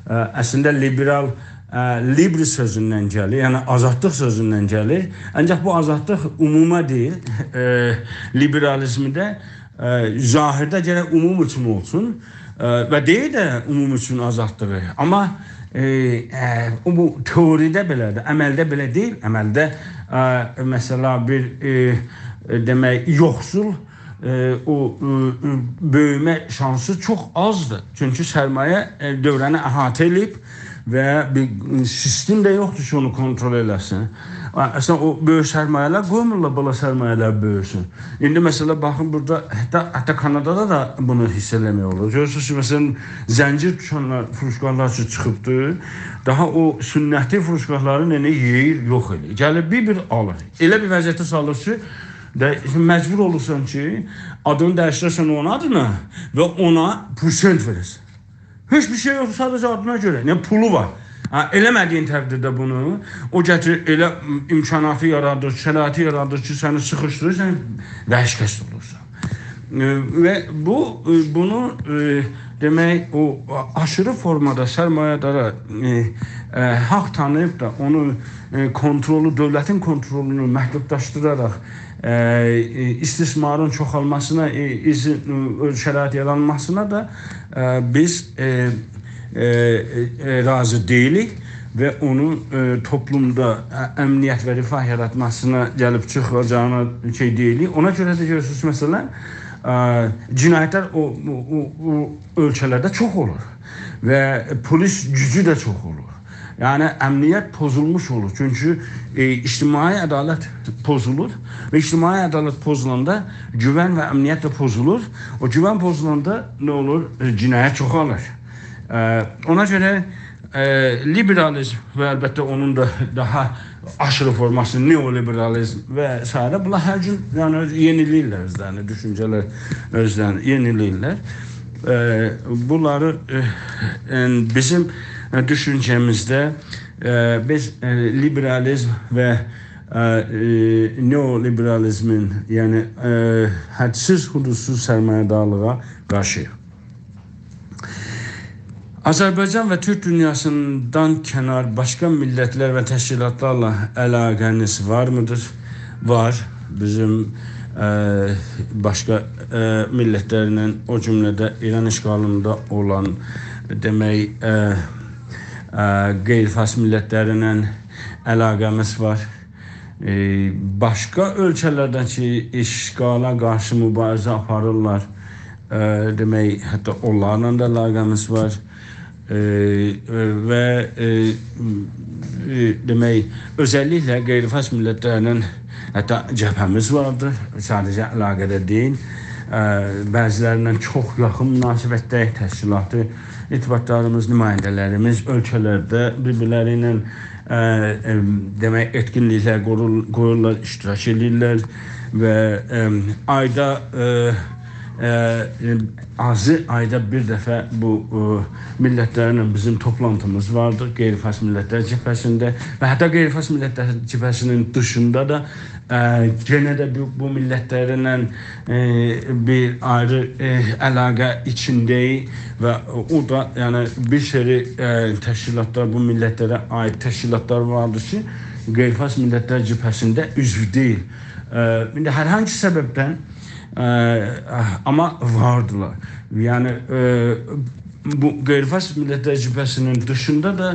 ائ، اصلینده لیبرال، ائ، liber سؤزوندن گلیر، یعنی آزادلیق سؤزوندن گلیر. آنجاق بو آزادلیق عموما دئییل. ائ، لیبرالیزمده ائ، ظاهرده گرک عموم اوچون اولسون، ائ، و دئییر ده عموم اوچون آزادلیغی. آمما، ائ، ائ، او بو تئوریده بئله‌دیر، عملده بئله دئییل. عملده، ائ، مثلا، بیر، ائ، ائ، دئمک، یوخسول، ائ، او، ائ، ائ، بؤیومه شانسی چوخ آزدیر. چونکی سرمایه، ائ، دؤوره‌نی احاطه ائله‌ییب و بیر سیستم ده یوخدور کی، اونو کنترل ائله‌سین. آ، اصلینده او بؤیوک سرمایه‌لر قویمورلار بالا سرمایه‌لر بؤیوسون. ایندی، مثلا، باخین، بورادا، حتی، حتی کانادادا دا بونو حیس ائله‌مک اولور. گؤرورسونوز کی، مثلا، زنجیر دوکانلار، فروشگاهلار کی چیخیبدی، داها او سنتی فروشگاهلارین ائله یئییر، یوخ ائله‌ییر. گلیر بیر-بیر آلیر. ائله بیر وضعیته سالیر کی، ده، مجبور اولورسان کی، آدینی دییشدیره‌سن اونون آدینا و اونا پروسنت وئره‌سن. هئچ بیر شئی یوخ، ساده‌جه آدینا گؤره. یعنی پولو وار. هه، ائله‌مه‌دیگین تقدیرده بونو، او گتیریر، ائله امکاناتی یارادیر، شرایطی یارادیر کی، سنی سیخیشدیریر، سن ورشکست اولورسان. ائ، و بو، ائ، بونو، ائ، دئمک، او آشیری فورمادا سرمایه‌دارا، ائ، ائ، حاق تانیییب دا اونو، ائ، کنترلو، دؤولتین کنترلونو محدودلاشدیراراق، ائ، ائ، استثمارین چوخالماسینا، ائ، ایزین، ائ، شرایط یارانماسینا دا، ائ، بیز، ائ، ائ، ائ، راضی دئییلیک و اونون، ائ، توپلومدا، ائ، امنیت و رفاه یاراتماسینا گلیب چیخاجاغینا شئی دئییلیک. اونا گؤره ده گؤرورسونوز، مثلا، ائ، جنایتلر او، او، او، او اؤلکه‌لرده چوخ اولور و پلیس گوجو ده چوخ اولور. یعنی، امنیت پوزولموش اولور. چونکی، ائ، اجتماعی عدالت پوزولور و اجتماعی عدالت پوزولاندا گوون و امنیت ده پوزولور. او گوون پوزولاندا نه اولور؟ ائ، جنایت چوخالیر. ائ، اونا گؤره، ائ، لیبرالیزم و البته اونون دا داها آشیری فورماسی، نئولیبرالیزم و سایره، بونلار هر گون، یعنی، اؤز-، یئنیله‌ییرلر اؤزلرینی، دوشونجه‌لر اؤزلرینی یئنیله‌ییرلر. ائ، بونلاری، ائ، ائ، بیزیم، ائ، دوشونجه‌میزده، ائ، بیز، ائ، لیبرالیزم و، ائ، ائ، نئولیبرالیزمین، یعنی، ائ، حدسیز، حدودسوز سرمایه‌دارلیغا قارشی‌ییق. آذربایجان و تورک دونیاسیندان کنار باشقا میللتلر و تشکیلاتلارلا علاقه‌نیز وارمیدیر؟ وار. بیزیم، ائ، باشقا، ائ، میللتلرله، او جمله‌ده ایران اشغالیندا اولان، دئمک، ائ، ائ، غیرفارس میللتلرله علاقه‌میز وار. ائ، باشقا اؤلکه‌لردن کی، اشغالا قارشی مبارزه آپاریرلار، ائ، دئمک، حتی اونلارلا دا علاقه‌میز وار. ائ، ائ، و، ائ، ائ، دئمک، اؤزللیکله غیرفارس میللتلرله حتی جبهه‌میز واردیر. ساده‌جه علاقه‌ده دئییل. ائ، بعضی‌لریندن چوخ یاخین مناسبتده‌ییک، تشکیلاتی ارتباطلاریمیز، نماینده‌لریمیز اؤلکه‌لرده بیر-بیرلری ایله، ائ، ائ، دئمک، ائتکینلیکلر قورول-، قویورلار، اشتراک ائدیرلر و، ائ، آیدا، ائ، ائ، آزی آیدا بیر دفعه بو، ائ، میللتلرله بیزیم توپلانتیمیز واردی، غیرفارس میللتلر جبهه‌سینده و حتی غیرفارس میللتلر جبهه‌سینین دیشیندا دا، ائ، یئنه ده بو، بو میللتلرله، ائ، بیر آیری، ائ، علاقه ایچینده‌ییک و او دا، یعنی، بیر سری، ائ، تشکیلاتلار، بو میللتلره عایید تشکیلاتلار واردی کی، غیرفارس میللتلر جبهه‌سینده عضو دئییل. ائ، ایندی هر هانسی سببدن، ائ، آمما واردیلار. یعنی، ائ، بو غیرفارس میللتلر جبهه‌سینین دیشیندا دا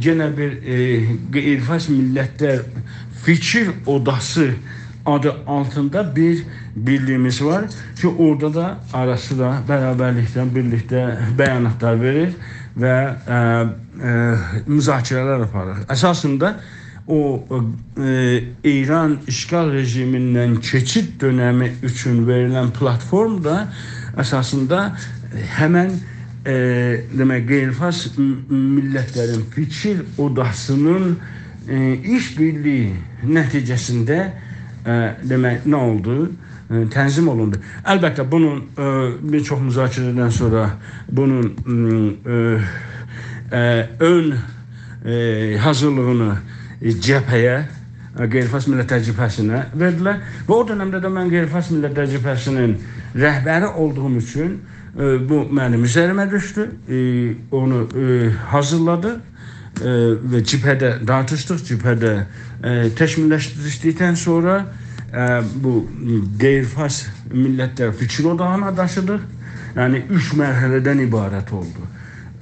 یئنه بیر، ائ، غیرفارس میللتلر فیکیر اوداسی آدی آلتیندا بیر بیرلیگیمیز وار کی، اورادا دا آراسیدا برابرلیکدن بیرلیکده بیاناتلار وئریر و، ائ، ائ، مذاکره‌لر آپاریر. اساسیندا او، ائ، ایران اشغال رژیمیندن کئچید دؤنمی اوچون وئریلن پلاتفورم دا اساسیندا همن، ائ، دئمک، غیرفارس م-، میللتلرین فیکیر اوداسینین، ائ، ایش‌بیرلیگی نتیجه‌سینده، ائ، دئمک، نه اولدو؟ ائ، تنظیم اولوندو. البته، بونون، ائ، بیر چوخ مذاکره‌دن سونرا بونون، م، ائ، ائ، اؤن ائ، حاضیرلیغینی، ائ، جبهه‌یه، ائ، غیرفارس میللتلر جبهه‌سینه وئردیلر. و او دؤنمده ده من غیرفارس میللتلر جبهه‌سینین رهبری اولدوغوم اوچون، ائ، بو منیم اوزریمه دوشدو. ائ، اونو، ائ، حاضیرلادیق، ائ، و جبهه‌ده دارتیشدیق. جبهه‌ده، ائ، تکمیللشدیردیکدن سونرا، ائ، بو غیرفارس میللتلر فیکیر اوداغینا داشیدیق. یعنی، اوچ مرحله‌دن عبارت اولدو.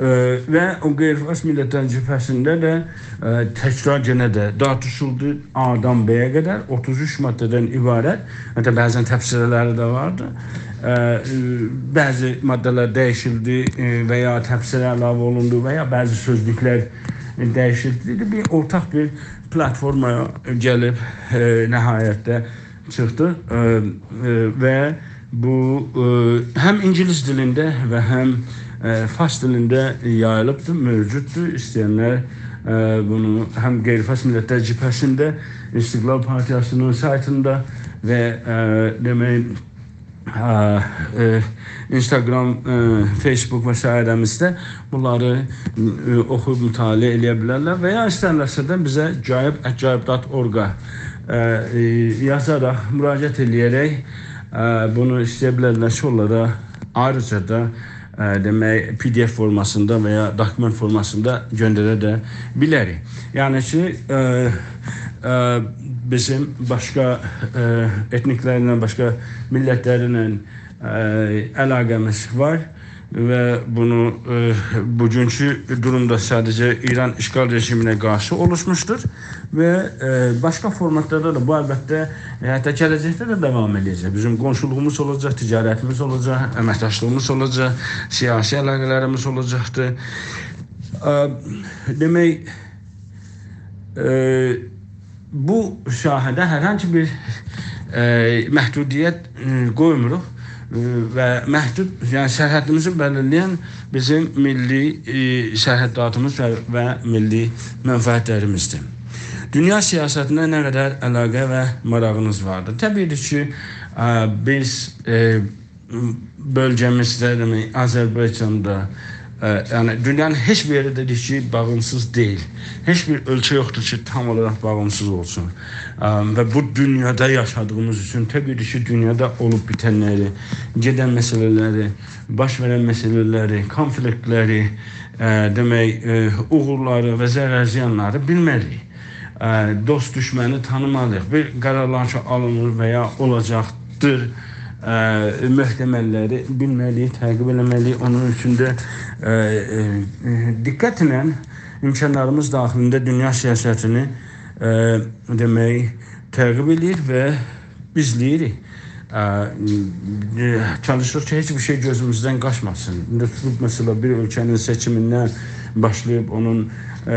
ائ، و او غیرفارس میللتلر جبهه‌سینده ده، ائ، تکرار یئنه ده دارتیشیلدی آدان بَیه قدر، اوتوز اوچ ماده‌دن عبارت. حتی بعضا تبصره‌لری ده واردی. ائ، ائ، بعضی ماده‌لر دییشیلدی، ائ، و یا تبصره علاوه اولوندو و یا بعضی سؤزلوکلر دییشیلدی. بیر اورتاق بیر پلاتفورمایا گلیب، ائ، نهایتده چیخدی. ائ، ائ، و بو، ائ، هم اینگیلیس دیلینده و هم، ائ، فارس دیلینده یاییلیبدیر، موجوددور. ایسته‌ینلر، ائ، بونو هم غیرفارس میللتلر جبهه‌سینده، استقلال پارتیاسی‌نین سایتیندا و، ائ، دئمک، ائ، ائ، اینستاگرام، ائ، فیسبوک و سایره‌میزده بونلاری، ائ، اوخویوب مطالعه ائله‌یه بیلرلر و یا ایسترلرسه ده بیزه جایب ات جایب دات اورقا، ائ، ائ، یازاراق، مراجعت ائله‌یه‌رک، ائ، بونو ایسته‌یه بیلرلر کی، اونلارا آیریجا دا، ائ، دئمک، PDF فورماسیندا و یا دوکومنت فورماسیندا گؤندره ده بیلریک. یعنی کی، ائ، ائ، بیزیم باشقا، ائ، ائتنیکلرله، باشقا میللتلرله، ائ، علاقه‌میز وار و بونو، ائ، بوگونکو دورومدا ساده‌جه ایران اشغال رژیمینه قارشی اولوشموشدور و، ائ، باشقا فورماتلاردا دا بو، البته، ائ، حتی گله‌جکده ده داوام ائده‌جک. بیزیم قونشولوغوموز اولاجاق، تجارتیمیز اولاجاق، امکداشلیغیمیز اولاجاق، سیاسی علاقه‌لریمیز اولاجاقدیر. ائ، دئمک، ائ، بو ساحه‌ده هر هانسی بیر، ائ، محدودیت، ائ، قویموروق. ائ، و محدود، یعنی سرحدیمیزی بلیرله‌ین بیزیم میللی، ائ، سرحداتیمیز و، و میللی منفعتلریمیزدیر. دونیا سیاستینه نه قدر علاقه و ماراغینیز واردیر؟ طبیعی کی، ائ، بیز، ائ، بؤلگه‌میزده، دئمک، آذربایجاندا، ائ، یعنی دونیانین هئچ بیر یئری ده دئییل کی، باغیمسیز دئییل. هئچ بیر اؤلکه یوخدور کی، تام اولاراق باغیمسیز اولسون. ائ، و بو دونیادا یاشادیغیمیز اوچون طبیعی کی، دونیادا اولوب بیتنلری، گئدن مسئله‌لری، باش وئرن مسئله‌لری، کونفلیکتلری، ائ، دئمک، ائ، اوغورلاری و ضرر زیانلاری بیلمه‌لی‌ییک. ائ، دوست دوشمنی تانیمالی‌ییق. بیر قرارلار کی، آلینیر و یا اولاجاقدیر، ائ، محتمل‌لری بیلمه‌لی‌ییک، تعقیب ائله‌مه‌لی‌ییک. اونون اوچون ده، ائ، ائ، ائ، دقتله امکانلاریمیز داخلینده دونیا سیاستینی، ائ، دئمک، تعقیب ائله‌ییر و ایزله‌ییریک. ائ، ائ، چالیشیریق کی، هئچ بیر شئی گؤزوموزدن قاچماسین. ایندی توتوب، مثلا، بیر اؤلکه‌نین سئچیمیندن باشلاییب، اونون، ائ،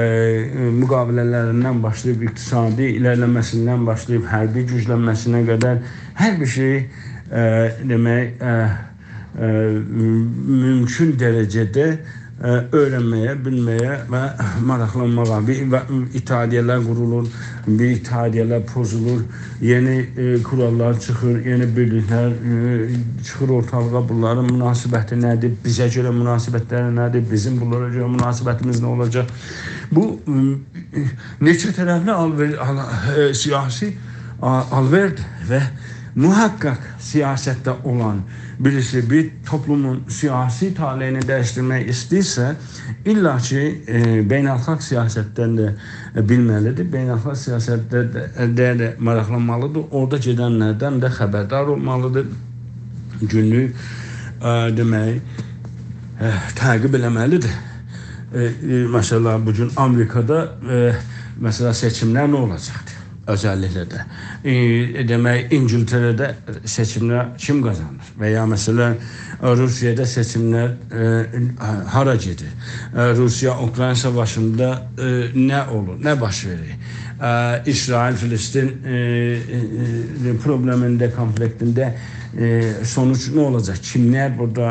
مقابله‌لریندن باشلاییب، اقتصادی ایره‌لیله‌مه‌سیندن باشلاییب، حربی گوجلنمه‌سینه قدر هر بیر شئی، ائ، دئمک، ائ، ائ، مومکون درجه‌ده، ائ، اؤیرنمه‌یه، بیلمه‌یه و ماراقلانماغا. بیر و-، اتحادیه‌لر قورولور، بیر اتحادیه‌لر پوزولور، یئنی، ائ، کوراللار چیخیر، یئنی بیرلیکلر، ائ، چیخیر اورتالیغا. بونلارین مناسبتی نه‌دیر؟ بیزه گؤره مناسبتلری نه‌دیر؟ بیزیم بونلارا گؤره مناسبتیمیز نه اولاجاق؟ بو، م، نئچه طرفلی آلوئر-، آل-، ائ، سیاسی آ-، آلوئردیر و محقق سیاستده اولان بیریسی بیر توپلومون سیاسی طالعینی دییشدیرمک ایسته‌ییرسه، الّا کی، ائ، بین‌الخالق سیاستدن ده، ائ، بیلمه‌لی‌دیر. بین‌الخالق سیاستده ده، ده، ده ماراقلانمالی‌دیر. اورادا گئدنلردن ده خبردار اولمالی‌دیر. گونلوک، ائ، دئمک، ائ، تعقیب ائله‌مه‌لی‌دیر. ائ، ائ، مثلا، بو گون آمریکادا، ائ، مثلا، سئچیملر نه اولاجاقدیر؟ اؤزللیکله ده. ائ، دئمک، اینگیلتره‌ده سئچیملر کیم قازانیر؟ و یا، مثلا، روسیادا سئچیملر، ائ، هارا گئدیر؟ ائ، روسیا-اوکراینا ساواشیندا، ائ، نه اولور، نه باش وئریر؟ ائ، اسرائیل-فلسطین، ائ، ائ، ائ، پروبلئمینده، کونفلیکتینده، ائ، سونوج نه اولاجاق؟ کیملر بورادا،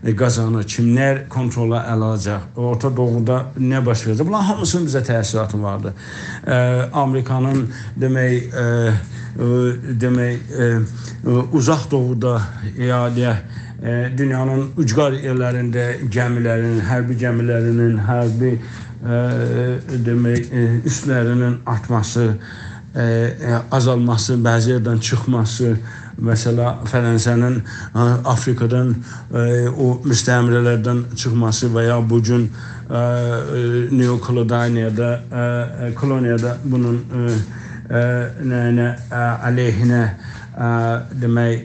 ائ، قازانیر، کیملر کونترولا ال آلاجاق؟ اورتا دوغودا نه باش وئره‌جک؟ بونلارین هامیسینین بیزه تأثیراتی واردیر. ائ، آمریکانین، دئمک، ائ، ائ، دئمک، ائ، ائ، اوزاق دوغودا، یا دئیک، ائ، دونیانین اوجقار یئرلرینده گمی‌لرین، حربی گمی‌لرینین، حربی، ائ، دئمک، ائ، اوستلرینین آرتماسی، ائ، ائ، آزالماسی، بعضی یئردن چیخماسی، مثلا، فرانسه‌نین، ائ، آفریقادان، ائ، او مستعمره‌لردن چیخماسی و یا بو گون، ائ، ائ، نئوکولونیادا، ائ، ائ، کولونیادا بونون، ائ، ائ، نه‌ینه، ائ، علیهینه، ائ، دئمک،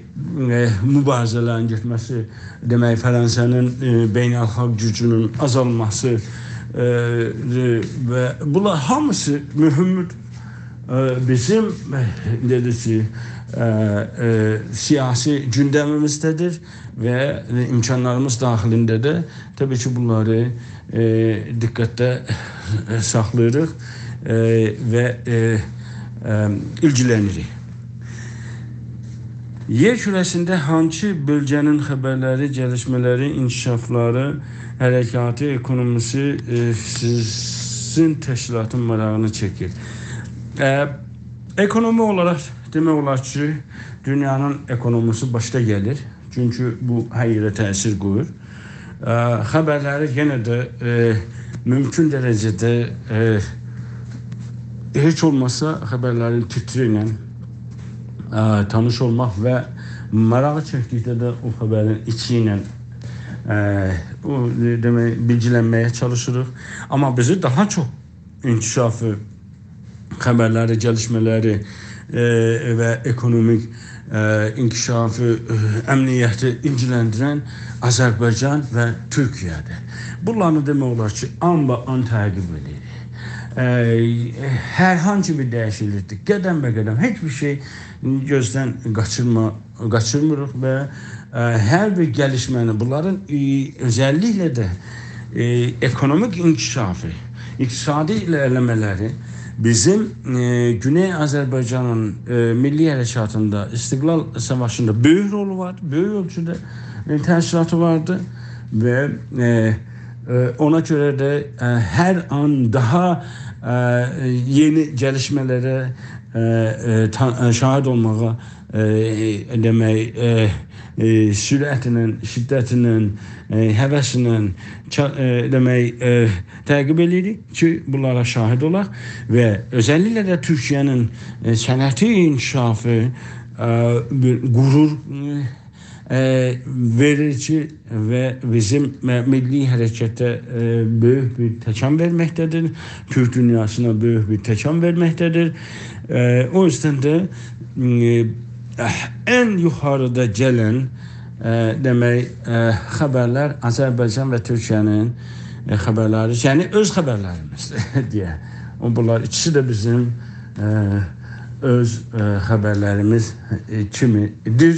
ائ، مبارزه‌لرین گئتمه‌سی، دئمک، فرانسه‌نین، ائ، بین‌الخالق گوجونون آزالماسی، ائ، و بونلار هامیسی مهمدور. ائ، بیزیم، ائ، دئدی کی، ائ، ائ، سیاسی گوندمیمیزده‌دیر و امکانلاریمیز داخلینده ده طبیعی کی، بونلاری، ائ، دقتده، ائ، ساخلاییریق، ائ، و، ائ، ائ، ایلگیلنیریک. یئر کوره‌سینده هانسی بؤلگه‌نین خبرلری، گلیشمه‌لری، انکشافلاری، حرکاتی، اکونومیسی، ائ، سیزین تشکیلاتین ماراغینی چکیر؟ ائ، اکونومی اولاراق دئمک اولار کی، دونیانین اکونومیسی باشدا گلیر. چونکی بو هر یئره تأثیر قویور. ائ، خبرلری یئنه ده، ائ، مومکون درجه‌ده، ائ، هئچ اولماسا خبرلرین تیتری ایله، ائ، تانیش اولماق و ماراغی چکدیکده ده او خبرین ایچی ایله، ائ، او، دئمک، بیلگیلنمه‌یه چالیشیریق. آمما بیزی داها چوخ انکشافی، خبرلری، گلیشمه‌لری، ائ، و اکونومیک، ائ، انکشافی، ائ، امنیتی ایلگیلندیرن آذربایجان و تورکیه‌دیر. بونلاری دئمک اولار کی، آن به آن تعقیب ائدیریک. ائ، هر هانسی بیر دییشیکلیکدیر، قدم به قدم، هئچ بیر شئی گؤزدن قاچیرما قاچیرمیریق و، ائ، هر بیر گلیشمه‌نی، بونلارین، ائ، اؤزللیکله ده، ائ، اکونومیک انکشافی، اقتصادی ایره‌لیله‌مه‌لری بیزیم، ائ، گونئی آذربایجانین، ائ، میللی حرکاتیندا، استقلال ساواشیندا بؤیوک رولو وار، بؤیوک اؤلچوده، ائ، تأثیراتی واردی و، ائ، ائ، اونا گؤره ده، ائ، هر آن داها، ائ، یئنی گلیشمه‌لره، ائ، ائ، تا-، ائ، شاهد اولماغا ائ، دئمک، ائ، ائ، سرعتله، شدتله، ائ، هوسله، چا-، ائ، دئمک، ائ، تعقیب ائله‌ییریک کی، بونلارا شاهد اولاق و اؤزللیکله ده تورکیه‌نین، ائ، صنعتی انکشافی، ائ، بیر غرور، ائ، وئریر کی، و بیزیم م-، میللی حرکته، ائ، بؤیوک بیر تکان وئرمکده‌دیر. تورک دونیاسینا بؤیوک بیر تکان وئرمکده‌دیر. ائ، او یوزدن ده، م، ائ، ان یوخاریدا گلن، ائ، دئمک، ائ، خبرلر آذربایجان و تورکیه‌نین، ائ، خبرلری، یعنی اؤز خبرلریمیزدیر دئیه. او، بونلار ایکیسی ده بیزیم، ائ، اؤز، ائ، خبرلریمیز، ائ، کیمیدیر.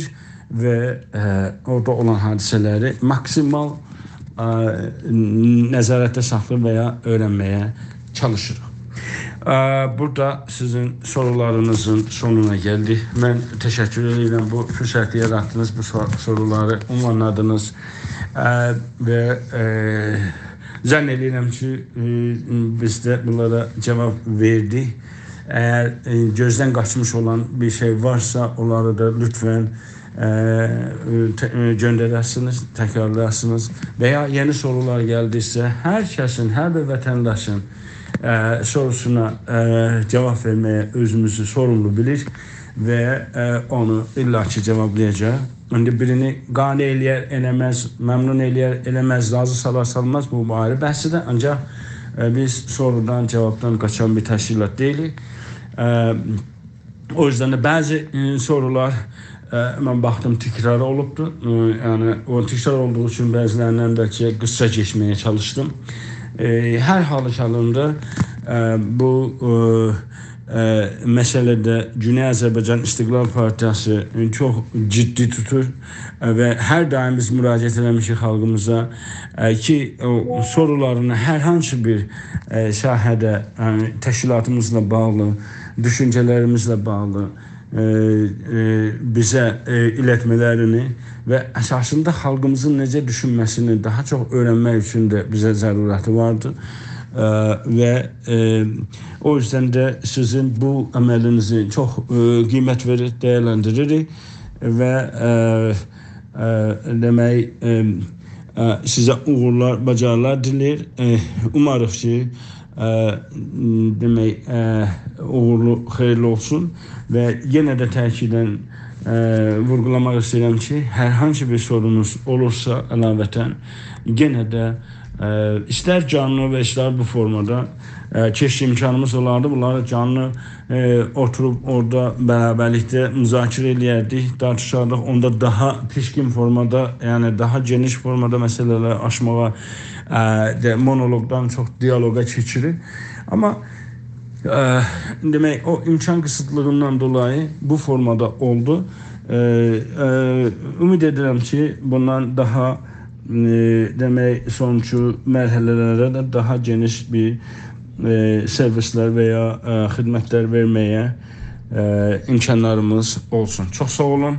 و، ائ، اورادا اولان حادثه‌لری ماکسیمال، ائ، نظارتده ساخلاییب و یا اؤیرنمه‌یه چالیشیریق. ائ، بورادا سیزین سورولارینیزین سونونا گلدیک. من تشکر ائدیرم، بو فرصتی یاراتدینیز، بو سو-، سورولاری عنوانلادینیز. ائ، و، ائ، ظن ائدیرم کی، ائ، بیز ده بونلارا جاواب وئردیک. اگر، ائ، گؤزدن قاچمیش اولان بیر شئی وارسا، اونلاری دا لطفاً، ائ، ائ، ته-، ائ، گؤندره‌سینیز، تکرارلایاسینیز و یا یئنی سورولار گلدیکسه، هر کسین، هر بیر وطنداشین، ائ، سوروسونا، ائ، جاواب وئرمه‌یه اؤزوموزو سوروملو بیلیریک و، ائ، اونو الا کی جاوابلایاجاق. ایندی بیرینی قانع ائله‌یر، ائله‌مز، ممنون ائله‌یر، ائله‌مز، راضی سالار، سالماز، بو آیری بحثدیر. آنجاق، ائ، بیز سورودان، جاوابدان قاچان بیر تشکیلات دئییلیک. ائ، او یوزدن ده بعضی، ائ، سورولار، ائ، من باخدیم، تکرار اولوبدور. ائ، یعنی، او تکرار اولدوغو اوچون بعضی‌لریندن بلکه قیسا کئچمه‌یه چالیشدیم. ائ، هر حال حالیندا، ائ، بو، ائ، ائ، مسئله‌ده گونئی آذربایجان استقلال پارتیاسی، ائ، چوخ جدی توتور، ائ، و هر دائم بیز مراجعت ائله‌میشیک خالقیمیزا، ائ، کی، او سورولارینی هر هانسی بیر، ائ، ساحه‌ده، ائ، تشکیلاتیمیزلا باغلی، دوشونجه‌لریمیزله باغلی، ائ، ائ، بیزه، ائ، ایلتمه‌لرینی و اساسیندا خالقیمیزین نئجه دوشونمه‌سینی داها چوخ اؤیرنمک اوچون ده بیزه ضرورتی واردیر. ائ، و، ائ، او یوزدن ده سیزین بو عملینیزی چوخ، ائ، قیمت وئریب دیرلندیریریک و، ائ، ائ، دئمک، ائ، ائ، سیزه اوغورلار، باجاریلار دیله‌ییر. ائ، اوماریق کی، ائ، م، دئمک، ائ، اوغورلو، خئییرلی اولسون و یئنه ده تأکیداً، ائ، وورغولاماق ایسته‌ییرم کی، هر هانسی بیر سورونوز اولورسا علاوه‌تاً یئنه ده، ائ، ایستر جانلی و ایستر بو فورمادا، ائ، کئشکی امکانیمیز اولاردی. بونلاری جانلی، ائ، اوتوروب اورادا برابرلیکده مذاکره ائله‌یردیک، تارتیشاردیق. اوندا داها پیشکین فورمادا، یعنی داها گئنیش فورمادا مسئله‌لری آچماغا، ائ، ده، مونولوقدان چوخ دیالوقا کئچیریر. آمما، ائ، دئمک، او امکان قیسیتلیغیندان دولایی بو فورمادا اولدو. ائ، ائ، امید ائدیرم کی، بوندان داها، ائ، دئمک، سونونجو مرحله‌لرده ده داها گئنیش بیر، ائ، سرویسلر و یا، ائ، خدمتلر وئرمه‌یه، ائ، امکانلاریمیز اولسون. چوخ ساغ اولون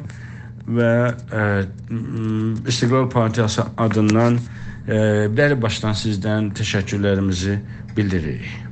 و، ائ، م، استقلال پارتیاسی آدیندان، ائ، بری باشدان سیزدن تشکرلریمیزی بیلدیریریک.